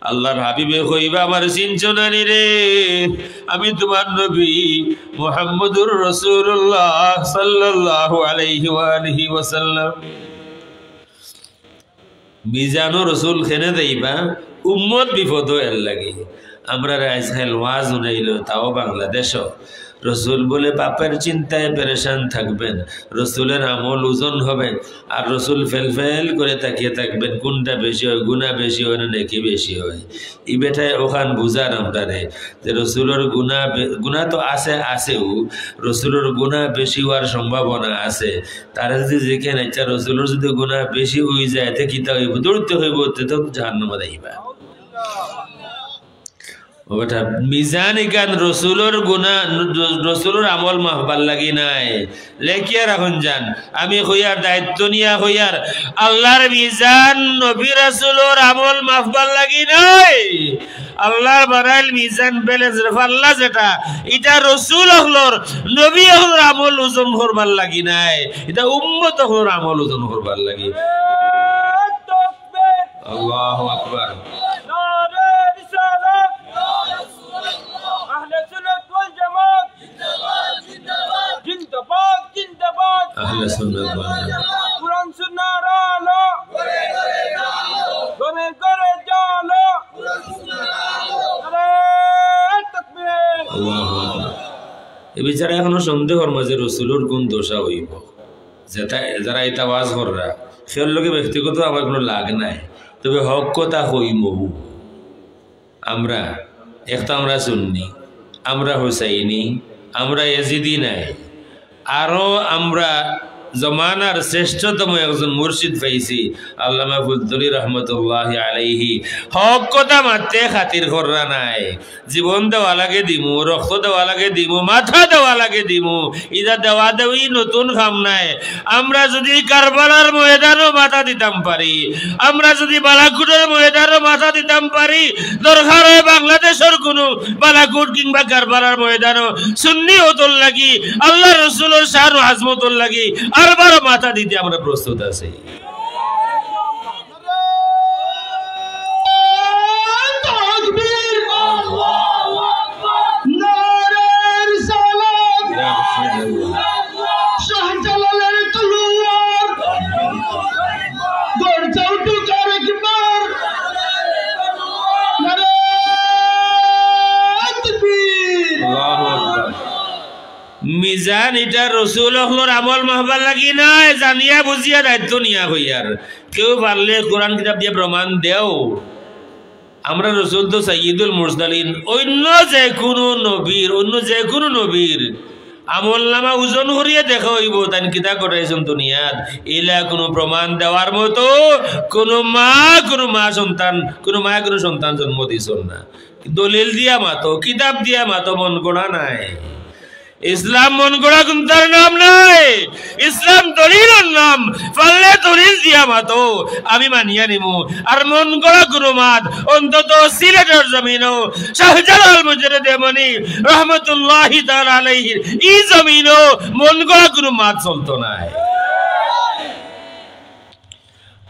আল্লার হাবিবে কইবা, "আমারে চিনছো না নি রে? আমি তুমার নবী মুহাম্মদুর রাসূলুল্লাহ সাল্লাল্লাহু আলাইহি ওয়া আলিহি ওয়াসাল্লাম।" মিজানো রসুল কেনে যাইবা, উম্মত বিপদো এর লাগি। আমরারে আইজকাইল ওয়াজ হুনাইলো, তাও বাংলাদেশো। রসুল বলে পাপের চিন্তায় পেরেশান থাকবেন, রসুলের আমল ওজন হবে, আর রসুল ফেলফেল করে তাকিয়ে থাকবেন, কোনটা বেশি হয়, গুনাহ বেশি হয় না নেকি বেশি হয়। ই বেটায় অখান বুঝার আমরারে যে রসুলর গুনাহ বে-, গুনাহ তো আছে, আছেও, রসুলর গুনাহ বেশি হওয়ার সম্ভাবনা আছে। তারা যদি জিকেন, "আচ্ছা, রসুলর যদি গুনাহ বেশি হয়ে যায়, তে কিতা হইব?" দৌড়তে হইব, তে তো জাহান্নামে যাইবা। ও বেটা, মিজান ইখান রসুলর গুনাহ, রসুলর আমল মাফবার লাগি নায়। লেখিয়া রাখুন যান, আমি কইয়ার, দায়িত্ব নিয়া কইয়ার, আল্লাহর মিজান নবী রাসুলর আমল মাফবার লাগি নায়। আল্লাহর বানাইল মিজান, ব্যালেন্স, পাল্লা যেটা, ইটা রসুল অকলর, নবী অকলর আমল ওজন করবার লাগি নায়, ইটা উম্মত অকলর আমল ওজন করবার লাগি। আল্লাহু আকবার। নারে রিসালাত। আহলে সুন্নাত ওয়াল জামাত। জিন্দাবাদ, জিন্দাবাদ। আহলে সুন্নাত ওয়াল জামাত। কোরআন সুন্নাহর আলো। ঘরে ঘরে জ্বালো। নারে তাকবীর। আল্লাহু আকবার। এ বিচারে এখনো সন্দেহর মাঝে রসুলর কোন দশা হইব? যেটা, যারা ইতা ওয়াজ কররা, সের লগে ব্যক্তিগত আমার কোনো লাগ নাই, তবে হক কথা কইমু। আমরা, এক তো আমরা সুন্নি, আমরা হুসাইনি, আমরা এজিদি নাই, আরো আমরা জমানার শ্রেষ্ঠতম একজন মুর্শিদ পাইছি, আল্লামা ফুলতুলি রহমতুল্লাহি আলাইহি। হক কথা মাততে খাতির কররা নাই, জীবন দেওয়া লাগে দিমু, রক্ত দেওয়া লাগে দিমু, মাথা দেওয়া লাগে দিমু। ইটা দেওয়া দেওয়ি নতুন কাম নায়। আমরা যদি কারবালার ময়দানো মাথা দিতাম পারি, আমরা যদি বালাকোটর ময়দানো মাথা দিতাম পারি, দরকার হয় বাংলাদেশর কোনো বালাকোট কিংবা কারবালার ময়দানো সুন্নি অকলর লাগি, আল্লাহ রসুলর শান ও আজমতর লাগি আরবারও মাথা দিতে আমরা প্রস্তুত আছি। তাকবীর! নারায়ে রিসালাত! শাহজালালের তলোয়ার! গর্জে উঠুক আরেকবার! নারায়ে তাকবীর! আল্লাহু আকবার। মিজান ইটা রসুল অকলর আমল মাফবার লাগি নায়, জানিয়া বুঝিয়া দায়িত্ব নিয়া কইয়ার। কেউ পারলে কোরআন কিতাব দিয়া প্রমাণ দেও। আমরা রসুল তো সাইয়্যিদুল মুরসালিন, অন্য যে কোনো নবীর, অন্য যে কোনো নবীর আমল নামা ওজন করিয়া দেখা হইব, তাইন কিতা করাইছইন দুনিয়াত, ইলা কোনো প্রমাণ দেওয়ার মতো কোনো মা, কোনো মা সন্তান, কোনো মায় কোনো সন্তান জন্ম দিছইন না। দলিল দিয়া মাতো, কিতাব দিয়া মাতো, মন গড়া নাই। ইসলাম মন গড়া কুন্তার নাম নায়, ইসলাম দলিলর নাম। পারলে দলিল দিয়া মাতো, আমি মানিয়া নিমু। আর মন গড়া কোনো মাত, অন্তত সিলেটর জমিনো শাহজালাল মুজাররদ ইয়ামানি রহমতুল্লাহি তাআলা আলাইহির ই জমিনো মন গড়া কোনো মাত চলতো নায়।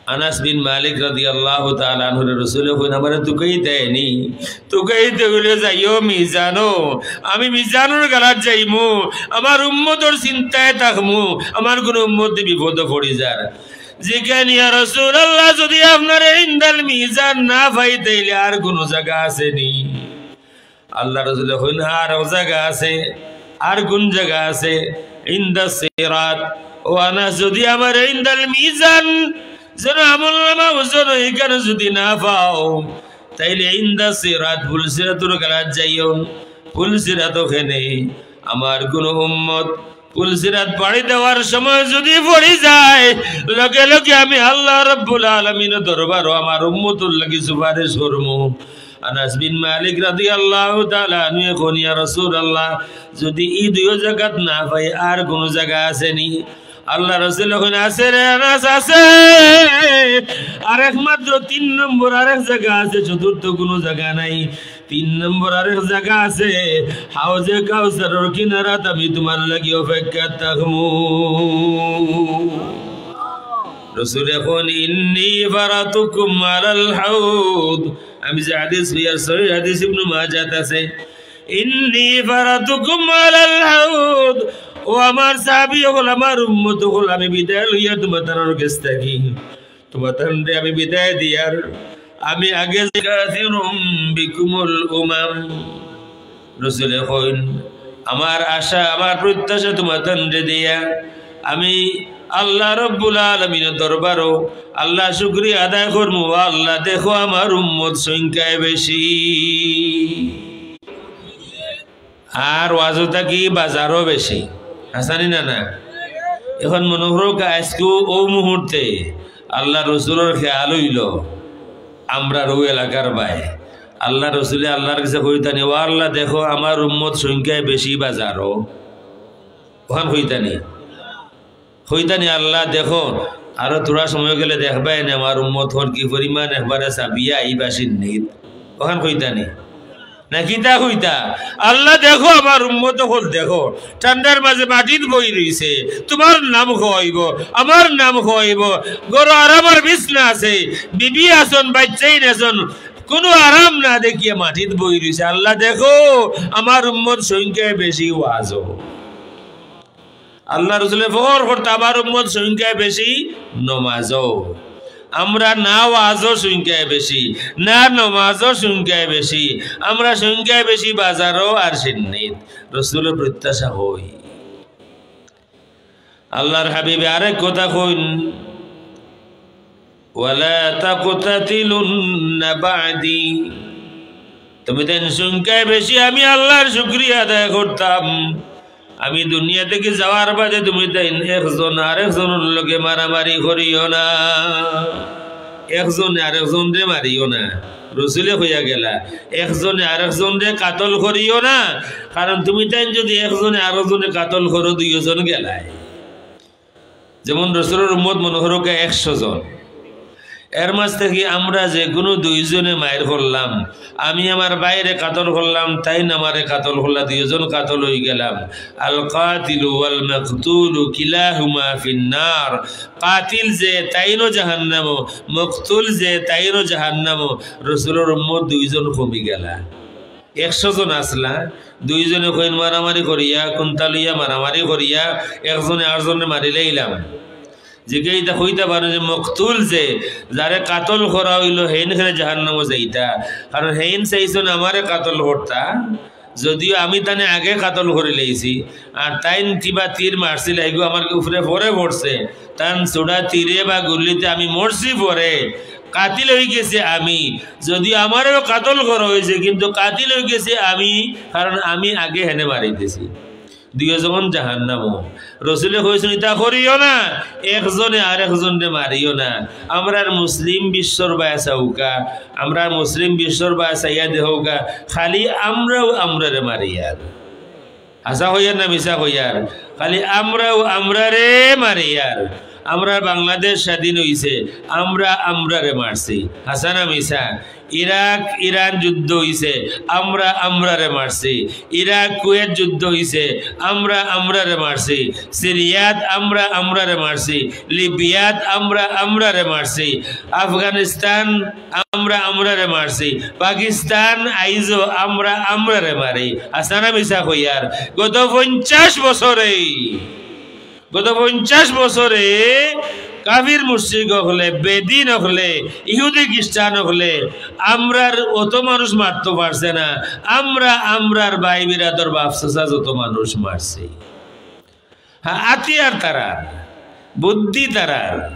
আনাস বিন মালিক রাদিয়াল্লাহু তাআলা আনহুরে রসুলে কইন, "আমারে তুকাইতায়নি, তুকাইতে অইলে যাইও মিজানো, আমি মিজানর গালাত যাইমু, আমার উম্মতর চিন্তায় থাকমু, আমার কোনো উম্মত বিপদো পড়ি যার।" জিকাইন, "ইয়া রাসুলাল্লাহ, যদি আপনারে ইনদাল মিজান না পাই, তাইলে আর কোনো জাগা আছেনি?" আল্লাহ রসুলে কইন, "আর জাগা আছে।" "আর কোন জাগা আছে?" "ইনদা সিরাত।" "ও আনাস, যদি আমারে ইনদাল মিজান, যেন আমল নামা ওজন ইখানো যদি না পাও, তাইলে ইনদা সিরাত, পুল সিরাতর গালাত যাইও। পুল সিরাত অখানে আমার কোনো উম্মত পুল সিরাত পাড়ি দেওয়ার সময় যদি পড়ি যায়, লগে লগে আমি আল্লাহ রাব্বুল আলামিনর দরবারো আমার উম্মতর লাগি সুপারিশ করমু।" আনাস বিন মালিক রাদিয়াল্লাহু তাআলা আনহুয়ে কইন, "ইয়া রাসুলাল্লাহ, যদি ই দুইও জাগাত না পাই, আর কোনো জাগা আছেনি?" আল্লাহ রসুলে কইন, "আছে রে আনাস, আছে। আর একমাত্র তিন নম্বর আরেক জাগা আছে, চতুর্থ কোনো জাগা নাই। তিন নম্বর আরেক জাগা আছে, হাউজে কাউসারর কিনারাত আমি তুমার লাগি অপেক্ষাত থাকমু।" রসুলে কইন, "ইন্নী ফারাতুকুম আলাল হাউদ।" আমি যে হাদিস কইয়ার, সহিহ হাদিস, ইবনু মাজাত আছে। "ইন্নী ফারাতুকুম আলাল হাউদ।" ও আমার সাহাবী অকল, আমার উম্মত অকল, আমি বিদায় লইয়া তুমাতানর গেছ থাকি, তুমাতানরে আমি বিদায় দিয়ার, আমি আগে কাসিরুম বিকুমুল উমাম। রসুলে কইন, আমার আশা, আমার প্রত্যাশা তুমাতানরে দিয়া আমি আল্লাহ রব্বুল আলামিনর দরবারো আল্লাহ শুকরিয়া আদায় করমু, "ও আল্লাহ, দেখো আমার উম্মত সংখ্যায় বেশি।" আর ওয়াজও থাকি বাজারও বেশি। হাছানি না না? এখন মনো করউক্কা আইজকু অউ মুহূর্তে আল্লাহ রসুলর খেয়াল অইলো, আমরার অউ এলাকার বায়। আল্লাহ রসুলে আল্লাহর গেছে কইতা নি, "ও আল্লাহ, দেখো আমার উম্মত সংখ্যায় বেশি বাজারও।" অখান কইতা নি? কইতা নি, "আল্লাহ, দেখো, আরো থুড়া সময় গেলে দেখবায় নে আমার উম্মত অকল কি পরিমাণ একবারে ছাপিয়া আইবা সিন্নিত।" অখান কইতা নি? না কিতা কইতা? "আল্লাহ, দেখো আমার উম্মত অকল, দেখো, ঠান্ডার মাঝে মাটিত বই রইছে, তুমার নাম কওয়াইবো, আমার নাম কওয়াইবো, ঘরো আরামর বিছনা আছে, বিবি আছন, বাইচ্চাইন আছন, কুনু আরাম না দেখিয়া মাটিত বই রইছে। আল্লাহ, দেখো আমার উম্মত সংখ্যায় বেশি ওয়াজও।" আল্লাহ রসুলে ফখর করতা, "আমার উম্মত সংখ্যায় বেশি নমাজও।" আমরা না ওয়াজও সংখ্যায় বেশি, না নমাজও সংখ্যায় বেশি, আমরা সংখ্যায় বেশি বাজারও আর সিন্নিত। রসুলর প্রত্যাশা অই। আল্লাহর হাবিবে আরেক কথা কইন, "ওয়ালা তাকতাতিলুন্না বা'দি।" তুমিতাইন সংখ্যায় বেশি, আমি আল্লাহর শুকরিয়া আদায় করতাম। আমি দুনিয়া থাকি যাওয়ার বাদে তুমিতাইন একজন আরেকজনর লগে মারামারি করিও না, একজনে আরেকজনরে মারিও না। রসুলে কইয়া গেলা, একজনে আরেকজনরে কাতল করিও না, কারণ তুমিতাইন যুদি একজনে আরেকজনরে কাতল করো, দুইওজন গেলায়। যেমন রসুলর উম্মত মনো করউক্কা একশো জন, এর মাঝ থাকি আমরা যেকুনু দুইজনে মাইর করলাম, আমি আমার ভাইরে কাতল করলাম, তাইন আমারে কাতল করলা, দুইওজন কাতল অইগেলাম। আল কাতিলু ওয়াল মাকতুলু কিলাহুমা ফিন্নার। কাতিল যে, তাইনও জাহান্নামো, মকতুল যে, তাইনও জাহান্নামো। রসুলর উম্মত দুইজন কমিগেলা। একশো জন আছলা, দুইজনে কইন মারামারি করিয়া, কুন্তা লইয়া মারামারি করিয়া, একজনে আরজনরে মারিলাইলাম। জিগাইতা কইতা পারো যে মকতুল যে, যারে কাতল করা অইলো, হেইন কেনে জাহান্নামো যাইতা? কারণ হেইন চাইছইন আমারে কাতল করতা, যদিও আমি তানে আগে কাতল করিলাইছি, আর তাইন কিবা তীর মারছিল, হেগু আমার উপরে পরে পড়ছে, তান ছুড়া তীরে বা গুল্লিতে আমি মরছি পরে, কাতিল অইগেছি আমি। যদিও আমারেও কাতল করা অইছে, কিন্তু কাতিল অইগেছি আমি, কারণ আমি আগে হেনে মারিলিছি। দুইওজন জাহান্নামো। রসুলে কইছইন, "ইতা করিও না, একজনে আরেকজনরে মারিও না।" আমরার মুসলিম বিশ্বর বায় চাউক্কা, আমরার মুসলিম বিশ্বর বায় চাইয়া দেখউক্কা, খালি আমরাউ আমরারে মারিয়ার। হাছা কইয়ার না মিছা কইয়ার? খালি আমরাউ আমরারে মারিয়ার। আমরার বাংলাদেশ স্বাধীন অইছে, আমরা আমরারে মারছি। হাছা না মিছা? ইরাক ইরান যুদ্ধ অইছে, আমরা আমরারে মারছি। ইরাক কুয়েত যুদ্ধ অইছে, আমরা আমরারে মারছি। সিরিয়াত আমরা আমরারে মারছি। লিবিয়াত আমরা আমরারে মারছি। আফগানিস্তান আমরা আমরারে মারছি। পাকিস্তান আইজও আমরা আমরারে মারি। হাছা না মিছা কইয়ার? গত পঞ্চাশ বছরে, গত পঞ্চাশ বছরে কাফির মুশরিক অকলে, বেদিন অকলে, ইহুদি খ্রিস্টান অকলে আমরার অত মানুষ মারতো পারছে না। আমরা আমরার ভাই বিরাদর বাপ চাচা যত মানুষ মারছি। হ্যাঁ, আতিয়ার তারার, বুদ্ধি তারার,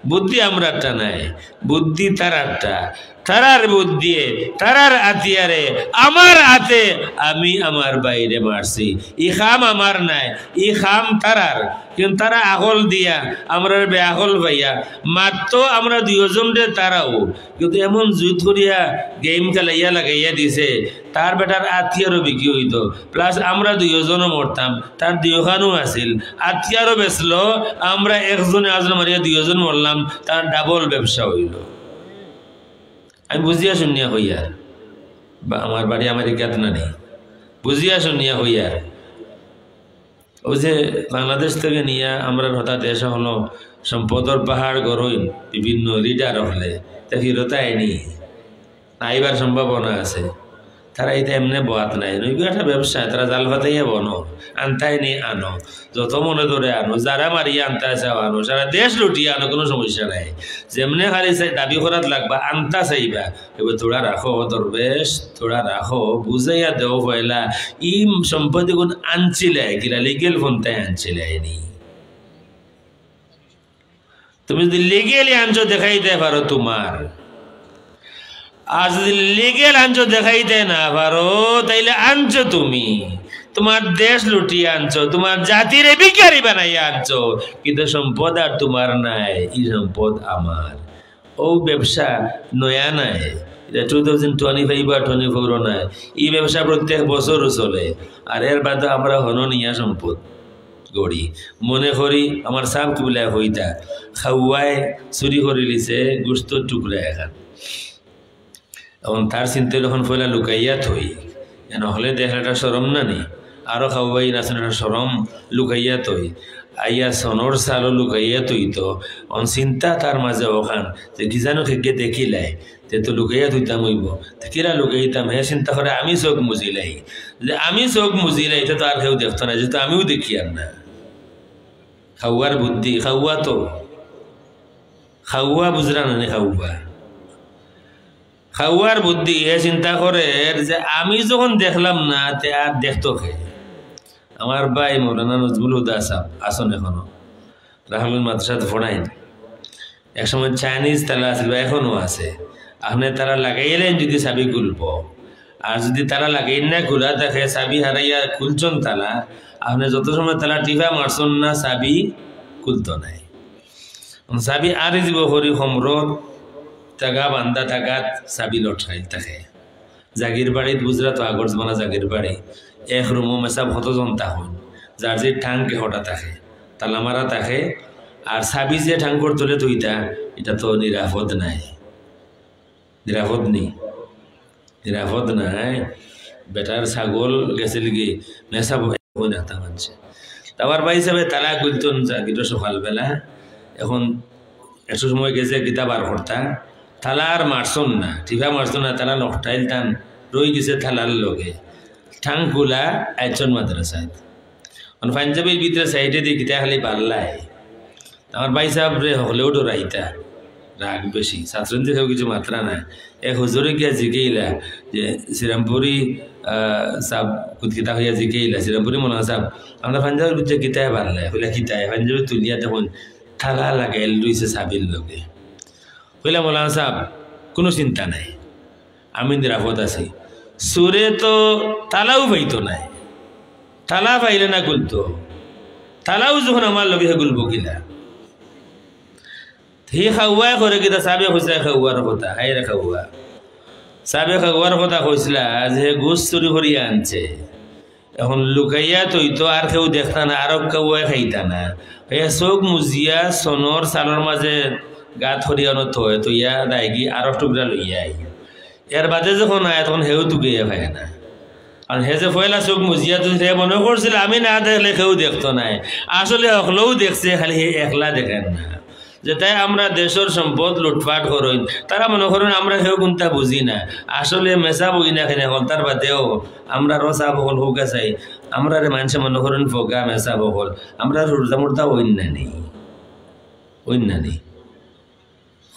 বুদ্ধি আমরারটা নায়, বুদ্ধি তারারটা। তারার বুদ্ধিয়ে, তারার আতিয়ারে, আমার আতে আমি আমার ভাইরে মারছি। ই কাম আমার নায়, ই কাম তারার। কিন্তু তারা আকল দিয়া, আমরারে বেআকল পাইয়া, মারতো আমরা দুইওজনরে তারাও। কিন্তু এমন জুত করিয়া game খেলাইয়া লাগাইয়া দিছে, তার বেটার আতিয়ারও বিক্রি অইতো। Plus আমরা দুইওজনও মরতাম, তার দুইওখানও আছিল। আতিয়ারও বেচলো, আমরা একজনে আরজনে মারিয়া দুইওজন মরলাম, তার double ব্যবসা অইলো। আমি বুঝিয়া শুনিয়া কইয়ার, বা আমার বাড়ি আমেরিকাত না নি, বুঝিয়া শুনিয়া কইয়ার। অউ যে বাংলাদেশ থাকি নিয়া আমরার হতা দেশ অকলো সম্পদর পাহাড় গড়ইন বিভিন্ন leader অকলে, তে ফিরত আয়নি, আইবার সম্ভাবনা আছে। তারা ইতা এমনে বওয়াত নায়, নইবা একটা ব্যবসা, তারা জাল ফাতাইয়া বনো, আনতায় নি আনো, যত মনে ধরে আনো, যারা মারিয়া আনতায় চাও আনো, সারা দেশ লুটিয়া আনো, কুনু সমস্যা নাই। যেমনে খালি চাই-, দাবি করাত লাগবা, আনতা চাইবা, এবার থুড়া রাখো দরবেশ, থুড়া রাখো, বুঝাইয়া দেও পয়লা, ই সম্পদ ইগুন আনছিলায়, কিলা লিগেল পন্থায় আনছিলায় নি? তুমি যদি লিগেলি আনছো দেখাইতায় পারো তুমার, আর যদি লিগেল আনছো দেখাইতায় না পারো, তাইলে আনছো তুমি। তুমার দেশ লুটিয়া আনছো, তুমার জাতিরে ভিখারি বানাইয়া আনছো, কিন্তু সম্পদ আর তুমার নায়, ই সম্পদ আমার। অউ ব্যবসা নয়া নায়, ইটা টু থাউজেন্ড টোয়েন্টি ফাইভ বা টোয়েন্টি ফোরও নায়। ই ব্যবসা প্রত্যেক বছরও চলে, আর এর বাদে আমরা হনো নিয়া সম্পদ গড়ি। মনে করি আমার সাব কিবলায় কইতা, খাওয়ায় চুরি করিলিছে গোস্তর টুকরা এখান। এখন তার চিন্তা অইলো, এখন পয়লা লুকাইয়া থই, এন হকলে দেখলে একটা শরম না নি? আরো খাওয়াই না শুনে একটা শরম, লুকাইয়া থই। আইয়া সনর চালও লুকাইয়া থইতো। অন চিন্তা তার মাঝে অখান, যে কি জানো কেগে দেখিলায়, তে তো লুকাইয়া থইতাম অইবো। তে কিলা লুকাইতাম? হে চিন্তা করে, আমি চোখ মুজিলাই। যে আমি চোখ মুজিলাই, তে তো আর কেউ দেখতো না, যেহেতু আমিও দেখিয়ার না। খাওয়ার বুদ্ধি, খাওয়া তো। খাওয়া বুঝরা না নি, খাওয়া। খাওয়ার বুদ্ধি, হে চিন্তা করের যে আমি যখন দেখলাম না, তে আর দেখতো কে? আমার ভাই মৌলানা নজমুল হুদা সাব আছইন এখনো, রাহুলগঞ্জ মাদ্রাসাত পড়াইন। এক সময় চাইনিজ তালা আছিল, বা এখনো আছে। আপনে তালা লাগাইলেন যদি চাবি খুলবো, আর যদি তালা লাগাইন না, খোলা থাকে, চাবি হারাইয়া খুলছন তালা, আপনে যত সময় তালা টিপা মারছন না, চাবি খুলতো নায়। চাবি আরি দিব করি কমরত, তাগা বান্ধা তাগাত চাবি লটকাইল থাকে। জাগির বাড়িত বুঝরা তো, আগর জমানা জাগির বাড়ি, এক রুমো মেসাব কতজন থাকইন, যার যে ঠাং কেহটা থাকে, তালা মারা থাকে। আর চাবি যে ঠাংকর তলে থইতা, ইটা তো নিরাপদ নায়। নিরাপদ নি? নিরাপদ নায়। বেটার ছাগল গেছিলগি, মেসাব কই না তা মানছে। তা আমার ভাই সাবে তালা খুলতন জাগিত সকালবেলা। এখন একটু সময় গেছে, কিতা বার করতা, তালা আর মারছন না, টিপা মারছন না, তালা লটকাইল তান, রই গেছে তালার লগে। ঠাং খুলা আইছন মাদ্রাসাত। মানে পাঞ্জাবির ভিতরে সাইডে দি কিতা খালি বাল্লায়। আমার ভাই সাবরে হকলেও ডরাইতা, রাগ বেশি। ছাত্রছাত্রী কেউ কিছু মাতরা না। এক হুজুরে গিয়া জিকাইলা যে শ্রীরামপুরি, আহ, সাব কুত কিতা হইয়া জিকাইলা, শ্রীরামপুরি মৌলানা সাব, আমরা পাঞ্জাবির ভিতরে কিতায় বাল্লায়? কইলা, "কিতায়?" পাঞ্জাবি তুলিয়া দেখইন তালা লাগাইল রইছে চাবির লগে। কইলা, "মৌলানা সাব, কুনু চিন্তা নাই, আমি নিরাপদ আছি। চুরে তো তালাও পাইতো নায়, তালা পাইলে না খুলতো, তালাও যখন আমার লগে, হে খুলবো কিলা?" হি খাওয়ায় করে কিতা, সাবে কইছে খাওয়ার কথা, হায়রে খাওয়া। সাবে খাওয়ার কথা কইছলা যে হে গোস্ত চুরি করিয়া আনছে। এখন লুকাইয়া থইতো, আর কেউ দেখতা না, আরক খাওয়ায় খাইতা না। হে চোখ মুজিয়া সনর চালর মাঝে গাত করিয়া অনো থয়, থইয়া যায়গি আরক টুকরা লইয়া আই। এর বাদে যখন আয়, তখন হেও তুকাইয়া পায় না। কারণ হে যে পয়লা চোখ মুজিয়া থইছে, হে মনে করছিল, "আমি না দেখলে কেউ দেখতো নায়।" আসলে হকলেও দেখছে, খালি হে একলা দেখের না। যেতায় আমরা দেশর সম্পদ লুটপাট করইন, তারা মনে করইন আমরা কেউ কুন্তা বুঝি না। আসলে মেসাব অই না কেনে, হকলতার বাদেও আমরা রসা বকল হউকা চাই, আমরারে মানষে মনে করইন ফগা মেসাব বকল, আমরা হুরদা মুর্দা অইন না নি, অইন না নি,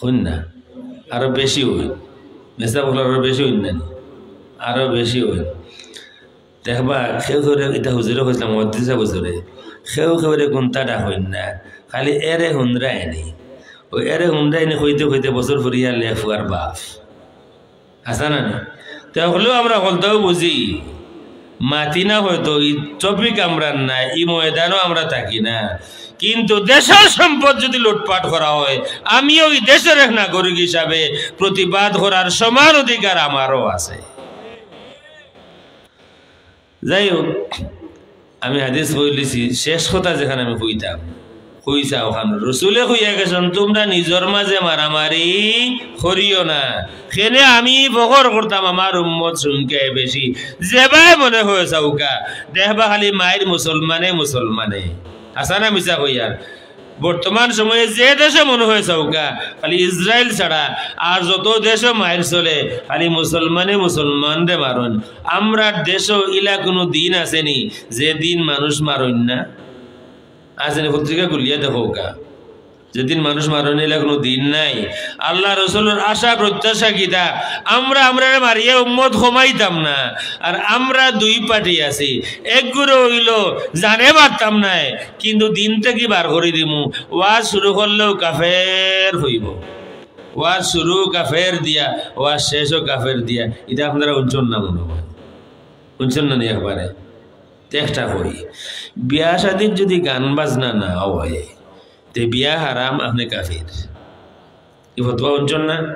অইন না, আরো বেশি অইন, মেসাব বকল আরো বেশি অইন না নি, আরো বেশি অইন। দেখবা, কেউ কেউরে, ইটা হুজুরে কইছলা, মুহাদ্দিস সাব হুজুরে, কেউ কেউরে কুন্তা ডাকইন না, খালি এরে হুনরায়নি। অউ এরে হুনরায়নি কইতে কইতে বছর ফুরিয়া লেখ ফুয়ার বাপ। হাছা না নি? তে হকলেও আমরা হকলতাও বুঝি, মাতি না হয়তো, ই topic আমরার না, ই ময়দানও আমরা থাকি না, কিন্তু দেশর সম্পদ যদি লুটপাট করা হয়, আমিও ই দেশর এক নাগরিক হিসাবে প্রতিবাদ করার সমান অধিকার আমারও আছে। যাই হোক, আমি হাদিস কইলিছি, শেষ কথা যেখান আমি কইতাম, কইছা অখান, রসুলে কইয়া গেছইন, "তুমরা নিজর মাঝে মারামারি করিও না।" কেনে আমি ফখর করতাম, আমার উম্মত সংখ্যায় বেশি, যেবায় মনে হয় চাউক্কা, দেখবা খালি মাইর মুসলমানে মুসলমানে। হাছা না মিছা কইয়ার? বর্তমান সময়ে যে দেশো মনে হয় চাউক্কা, খালি ইসরায়েল ছাড়া আর যত দেশো মাইর চলে, খালি মুসলমানে মুসলমানরে মারইন। আমরার দেশো ইলা কুনু দিন আছে নি যে দিন মানুষ মারইন না? আছে নি? পত্রিকা খুলিয়া দেখউক্কা। যেদিন মানুষ মারইন না, ইলা কুনু দিন নাই। আল্লার রসুলর আশা প্রত্যাশা কিতা? আমরা আমরারে মারিয়া উম্মত কমাইতাম না। আর আমরা দুই পার্টি আছি, এক গুরু অইলো জানে মারতাম নায়, কিন্তু দিন থাকি বার করি দিমু। ওয়াজ শুরু করলেও কাফের অইবো, ওয়াজ শুরু কাফের দিয়া, ওয়াজ শেষও কাফের দিয়া। ইটা আপনারা হুনছইন না মনে হয়, হুনছইন না নি একবারে? তে একটা কই, বিয়া শাদিত যুদি গান বাজনা না অয়, তে বিয়া হারাম, আপনে কাফির। ই ফতোয়া হুনছইন না?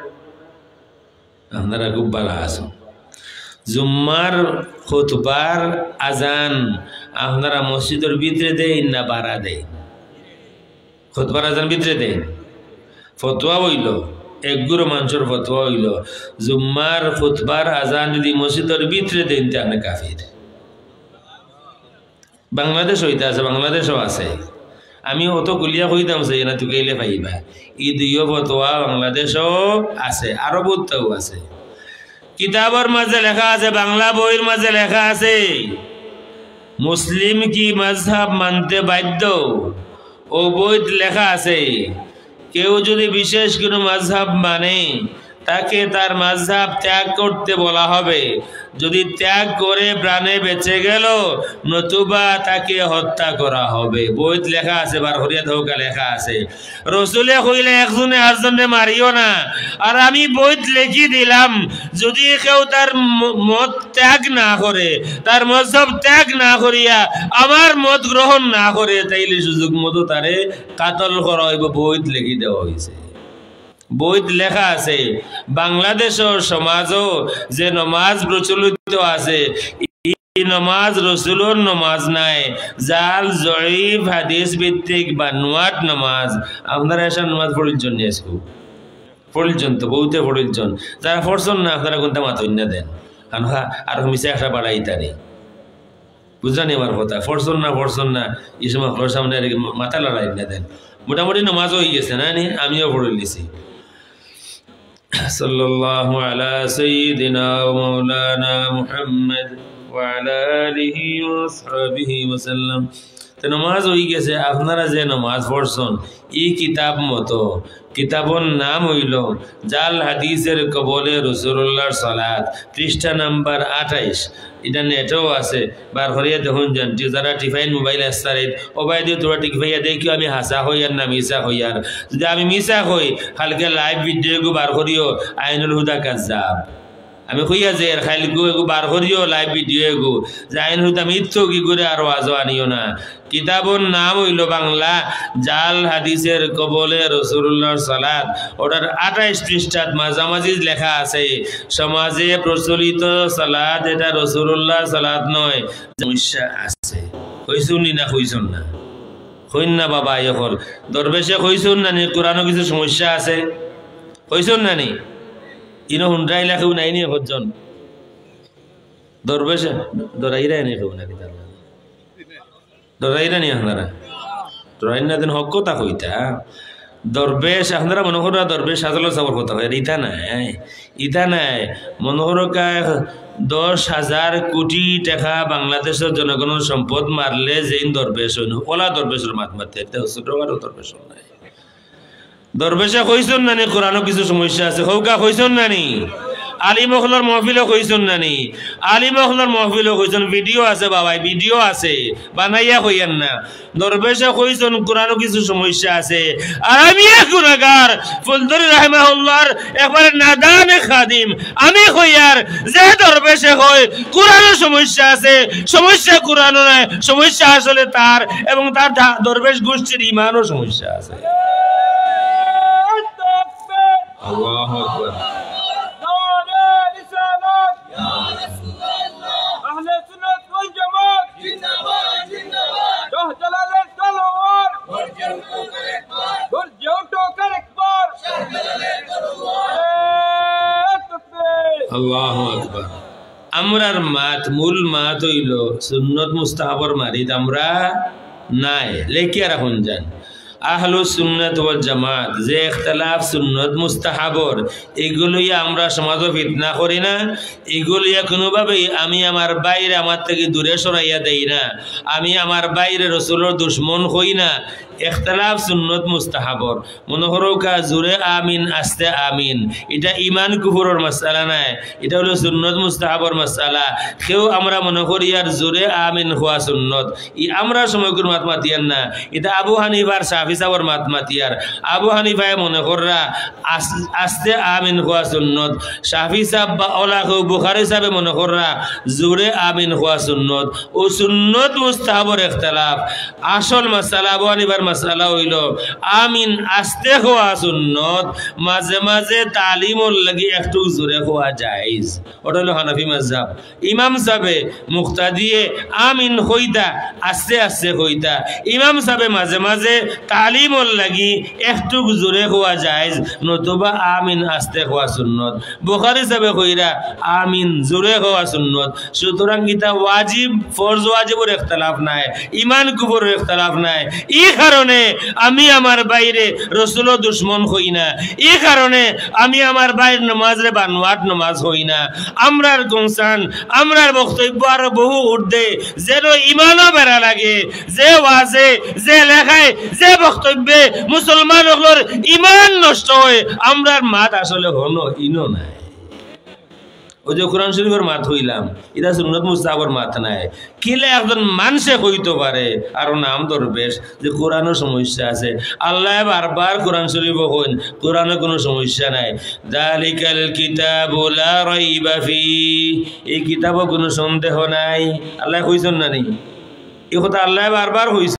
আপনারা খুব ভালা আছইন। জুম্মার খুতবার আজান আপনারা মসজিদর ভিতরে দেইন না বারা দেইন? খুতবার আজান ভিতরে দেইন। ফতোয়া অইলো, এক গুরু মানষর ফতোয়া অইলো, জুম্মার খুতবার আজান যুদি মসজিদর ভিতরে দেইন, তে আপনে কাফির। বাংলাদেশো ইতা আছে, বাংলাদেশো আছে। আমি অত খুলিয়া কইতাম চাই না, তুকাইলে পাইবা। ই দুইও ফতোয়া বাংলাদেশো আছে, আরবো তাও আছে। কিতাবর মাঝে লেখা আছে, বাংলা বইর মাঝে লেখা আছে, মুসলিম কি মাযহাব মানতে বাধ্য? অউ বইত লেখা আছে, কেউ যুদি বিশেষ কুনু মাযহাব মানে, তাকে তার মাযহাব ত্যাগ করতে বলা হবে। যুদি ত্যাগ করে প্রাণে বেঁচে গেল, নতুবা তাকে হত্যা করা হবে। বইত লেখা আছে, বার করিয়া দেখউক্কা, লেখা আছে। রসুলে কইলা, একজনে আরজনরে মারিও না। আর আমি বইত লেখি দিলাম, যুদি কেউ তার ম-, মত ত্যাগ না করে, তার মজহব ত্যাগ না করিয়া আমার মত গ্রহণ না করে, তাইলে সুযোগ মতো তারে কাতল করা অইবো। বইত লেখি দেওয়া অইছে। বইত লেখা আছে, বাংলাদেশর সমাজো যে নমাজ প্রচলিত আছে, ই নমাজ রসুলর নমাজ নায়, জাল, জয়ীফ, হাদিস ভিত্তিক বানোয়াট নমাজ। আপনারা এশার নমাজ পড়িলছইন নি আইজকু? পড়িলছইন তো, বউতে পড়িলছইন। যারা পড়ছইন না, আপনারা কুন্তা মাতইন না দেন। কারণ হা-, আর মিছা একটা বাড়াইতা নি। বুঝছইন নি আমার কথা? পড়ছইন না, পড়ছইন না, ই সময় আপনার সামনে আর কি মাথা লড়াই না দেন। মোটামুটি নমাজ অইগেছে না নি? আমিও পড়িলিছি। সাল্লাল্লাহু আলা সাইয়্যিদিনা ওয়া মাওলানা মুহাম্মদ ওয়া আলা আলিহি ওয়া আসহাবিহি ওয়া সাল্লাম। তে নমাজ অইগেছে, আপনারা যে নমাজ পড়ছইন, ই কিতাব মতো, কিতাবর নাম অইলো জাল হাদিসের কবলে রসুলুল্লাহর সালাত, পৃষ্ঠা নাম্বার আঠাইশ। ইটা নেটেও আছে, বার করিয়া দেখইন যান। টি-, যারা টিফাইন মোবাইল আস্তারিত, অবায়দি তোরা টিফাইয়া দেখিও আমি হাছা কইয়ার না মিছা কইয়ার। যুদি আমি মিছা কই, কালকে live video এগু বার করিও, আইনুল হুদা কাজ্জাব। আমি কইয়া যে এর কাইলগু এগু বার করিও live video এগু, যে আইনুল হুদা মিথ্যুক ইগুরে আর ওয়াজো আনিও না। কিতাবর নাম অইলো বাংলা জাল হাদিসের কবলে রসুলুল্লাহর সালাত। ওটার আঠাইশ পৃষ্ঠাত মাঝামাঝি লেখা আছে, সমাজে প্রচলিত সালাত এটা রসুলুল্লাহর সালাত নয়, সমস্যা আছে। কইছইন নি না কইছইন না? কইন না বাবা, ই অকল দরবেশে কইছইন না নি কোরআনো কিছু সমস্যা আছে? কইছইন না নি? ইনো হুনরাইলা কেউ নাই নি একজন? দরবেশে ডরাইরা নি কেউ নাকি তার? ডরাইরা নি আপনারা? ডরাইন না দেন, হক কথা কইতা। দরবেশ, আপনারা মনে কররা দরবেশ শাহজালাল সাবর কথা কইরা, ইতা নায়, ইতা নায়। মনে করউক্কা দশ হাজার কোটি টেকা বাংলাদেশর জনগণর সম্পদ মারলে যেইন দরবেশ অইন, অলা দরবেশর মাত মাতে, একটা ছোটখাটো দরবেশ নায়। দরবেশে কইছইন না নি কোরআনো কিছু সমস্যা আছে? কউক্কা, কইছইন না নি? আলিম অকলর মহফিলো কইছইন না নি? আলিম অকলর মহফিলো কইছইন, video আছে বাবাই, video আছে, বানাইয়া কইয়ার না। দরবেশে কইছইন কোরআনো কিছু সমস্যা আছে। আর আমি এক গুনাহগার, ফুলতলি রাহিমাহুল্লাহর একবারে নাদানে খাদিম। আমি কইয়ার যে দরবেশে কয় কোরআনো সমস্যা আছে, সমস্যা কোরআনো নায়, সমস্যা আসলে তার এবং তার ধা-, দরবেশ গোষ্ঠীর ইমানো সমস্যা আছে। আল্লাহু আকবার। আহলে সুন্নাত ওয়াল জামাত জিন্দাবাদ, জিন্দাবাদ। শাহজালালের তলোয়ার গর্জে উঠুক আরেকবার। আল্লাহু আকবার। আমরার মাত, মূল মাত অইলো সুন্নত মুস্তাহাবর মারিত আমরা নায়, লেখিয়া রাখুন যান। আহলুস সুন্নাত ওয়াল জামাত যে ইখতিলাফ সুন্নত মুস্তাহাবর, ইগু লইয়া আমরা সমাজো ফিতনা করি না। ইগু লইয়া কুনুভাবেই আমি আমার ভাইরে আমার থাকি দূরে সরাইয়া দেই না, আমি আমার ভাইরে রসুলর দুশমন কই না। ইখতিলাফ সুন্নত মুস্তাহাবর। মনো করউক্কা জুরে আমিন, আস্তে আমিন, ইটা ইমান কুফুরর মাসআলা নায়, ইটা অইলো সুন্নত মুস্তাহাবর মাসআলা। কেউ আমরা মনো করিয়ার জুরে আমিন কওয়া সুন্নত, ই আমরা সময়কুর মাত মাতিয়ার না। ইটা আবু হানিফার, শাফি সাবর মাত মাতিয়ার। আবু হানিফায় মনো কররা আস-, আস্তে আমিন কওয়া সুন্নত। শাফি সাব বা অলা কেউ, বুখারী সাবে মনো কররা জুরে আমিন কওয়া সুন্নত। অউ সুন্নত মুস্তাহাবর ইখতিলাফ। আসল মাসআলা, আবু হানিফার মাসআলা অইলো আমিন আস্তে কওয়া সুন্নত, মাঝে মাঝে তালিমর লাগি একটুক জুরে কওয়া জায়েজ। অটা অইলো হানাফি মাযহাব। ইমাম সাবে মুক্তাদিয়ে আমিন কইতা, আস্তে আস্তে কইতা। ইমাম সাবে মাঝে মাঝে তালিমর লাগি একটুক জুরে কওয়া জায়েজ, নতুবা আমিন আস্তে কওয়া সুন্নত। বুখারী সাবে কইরা আমিন জুরে কওয়া সুন্নত। সুতরাং ইটা ওয়াজিব, ফরজ ওয়াজিবর ইখতিলাফ নায়, ইমান কুফুরর ইখতিলাফ নায়। ই কারণে আমি আমার ভাইরে রসুলর দুশমন কই না, ই কারণে আমি আমার ভাইর নমাজরে বানোয়াট নমাজ কই না। আমরার গুঞ্জান, আমরার বক্তব্য আরো বহু ঊর্ধ্বে, যেন ইমানও বেড়া লাগে। যে ওয়াজে, যে লেখায়, যে বক্তব্যে মুসলমান অকলর ইমান নষ্ট অয়, আমরার মাত আসলে হনো ইনো নায়। অউ যে কোরআন শরীফর মাত কইলাম, ইটা সুন্নত মুস্তাহাবর মাত নায়। কিলা একজন মানষে কইতো পারে, আরো নাম দরবেশ, যে কোরআনো সমস্যা আছে। আল্লায় বারবার কোরআন শরীফো কইন, কোরআনো কুনু সমস্যা নাই। যালিকাল কিতাবু লা রাইবা ফি, ই কিতাবো কুনু সন্দেহ নাই। আল্লায় কইছইন না নি? ই কথা আল্লায় বারবার কইছইন।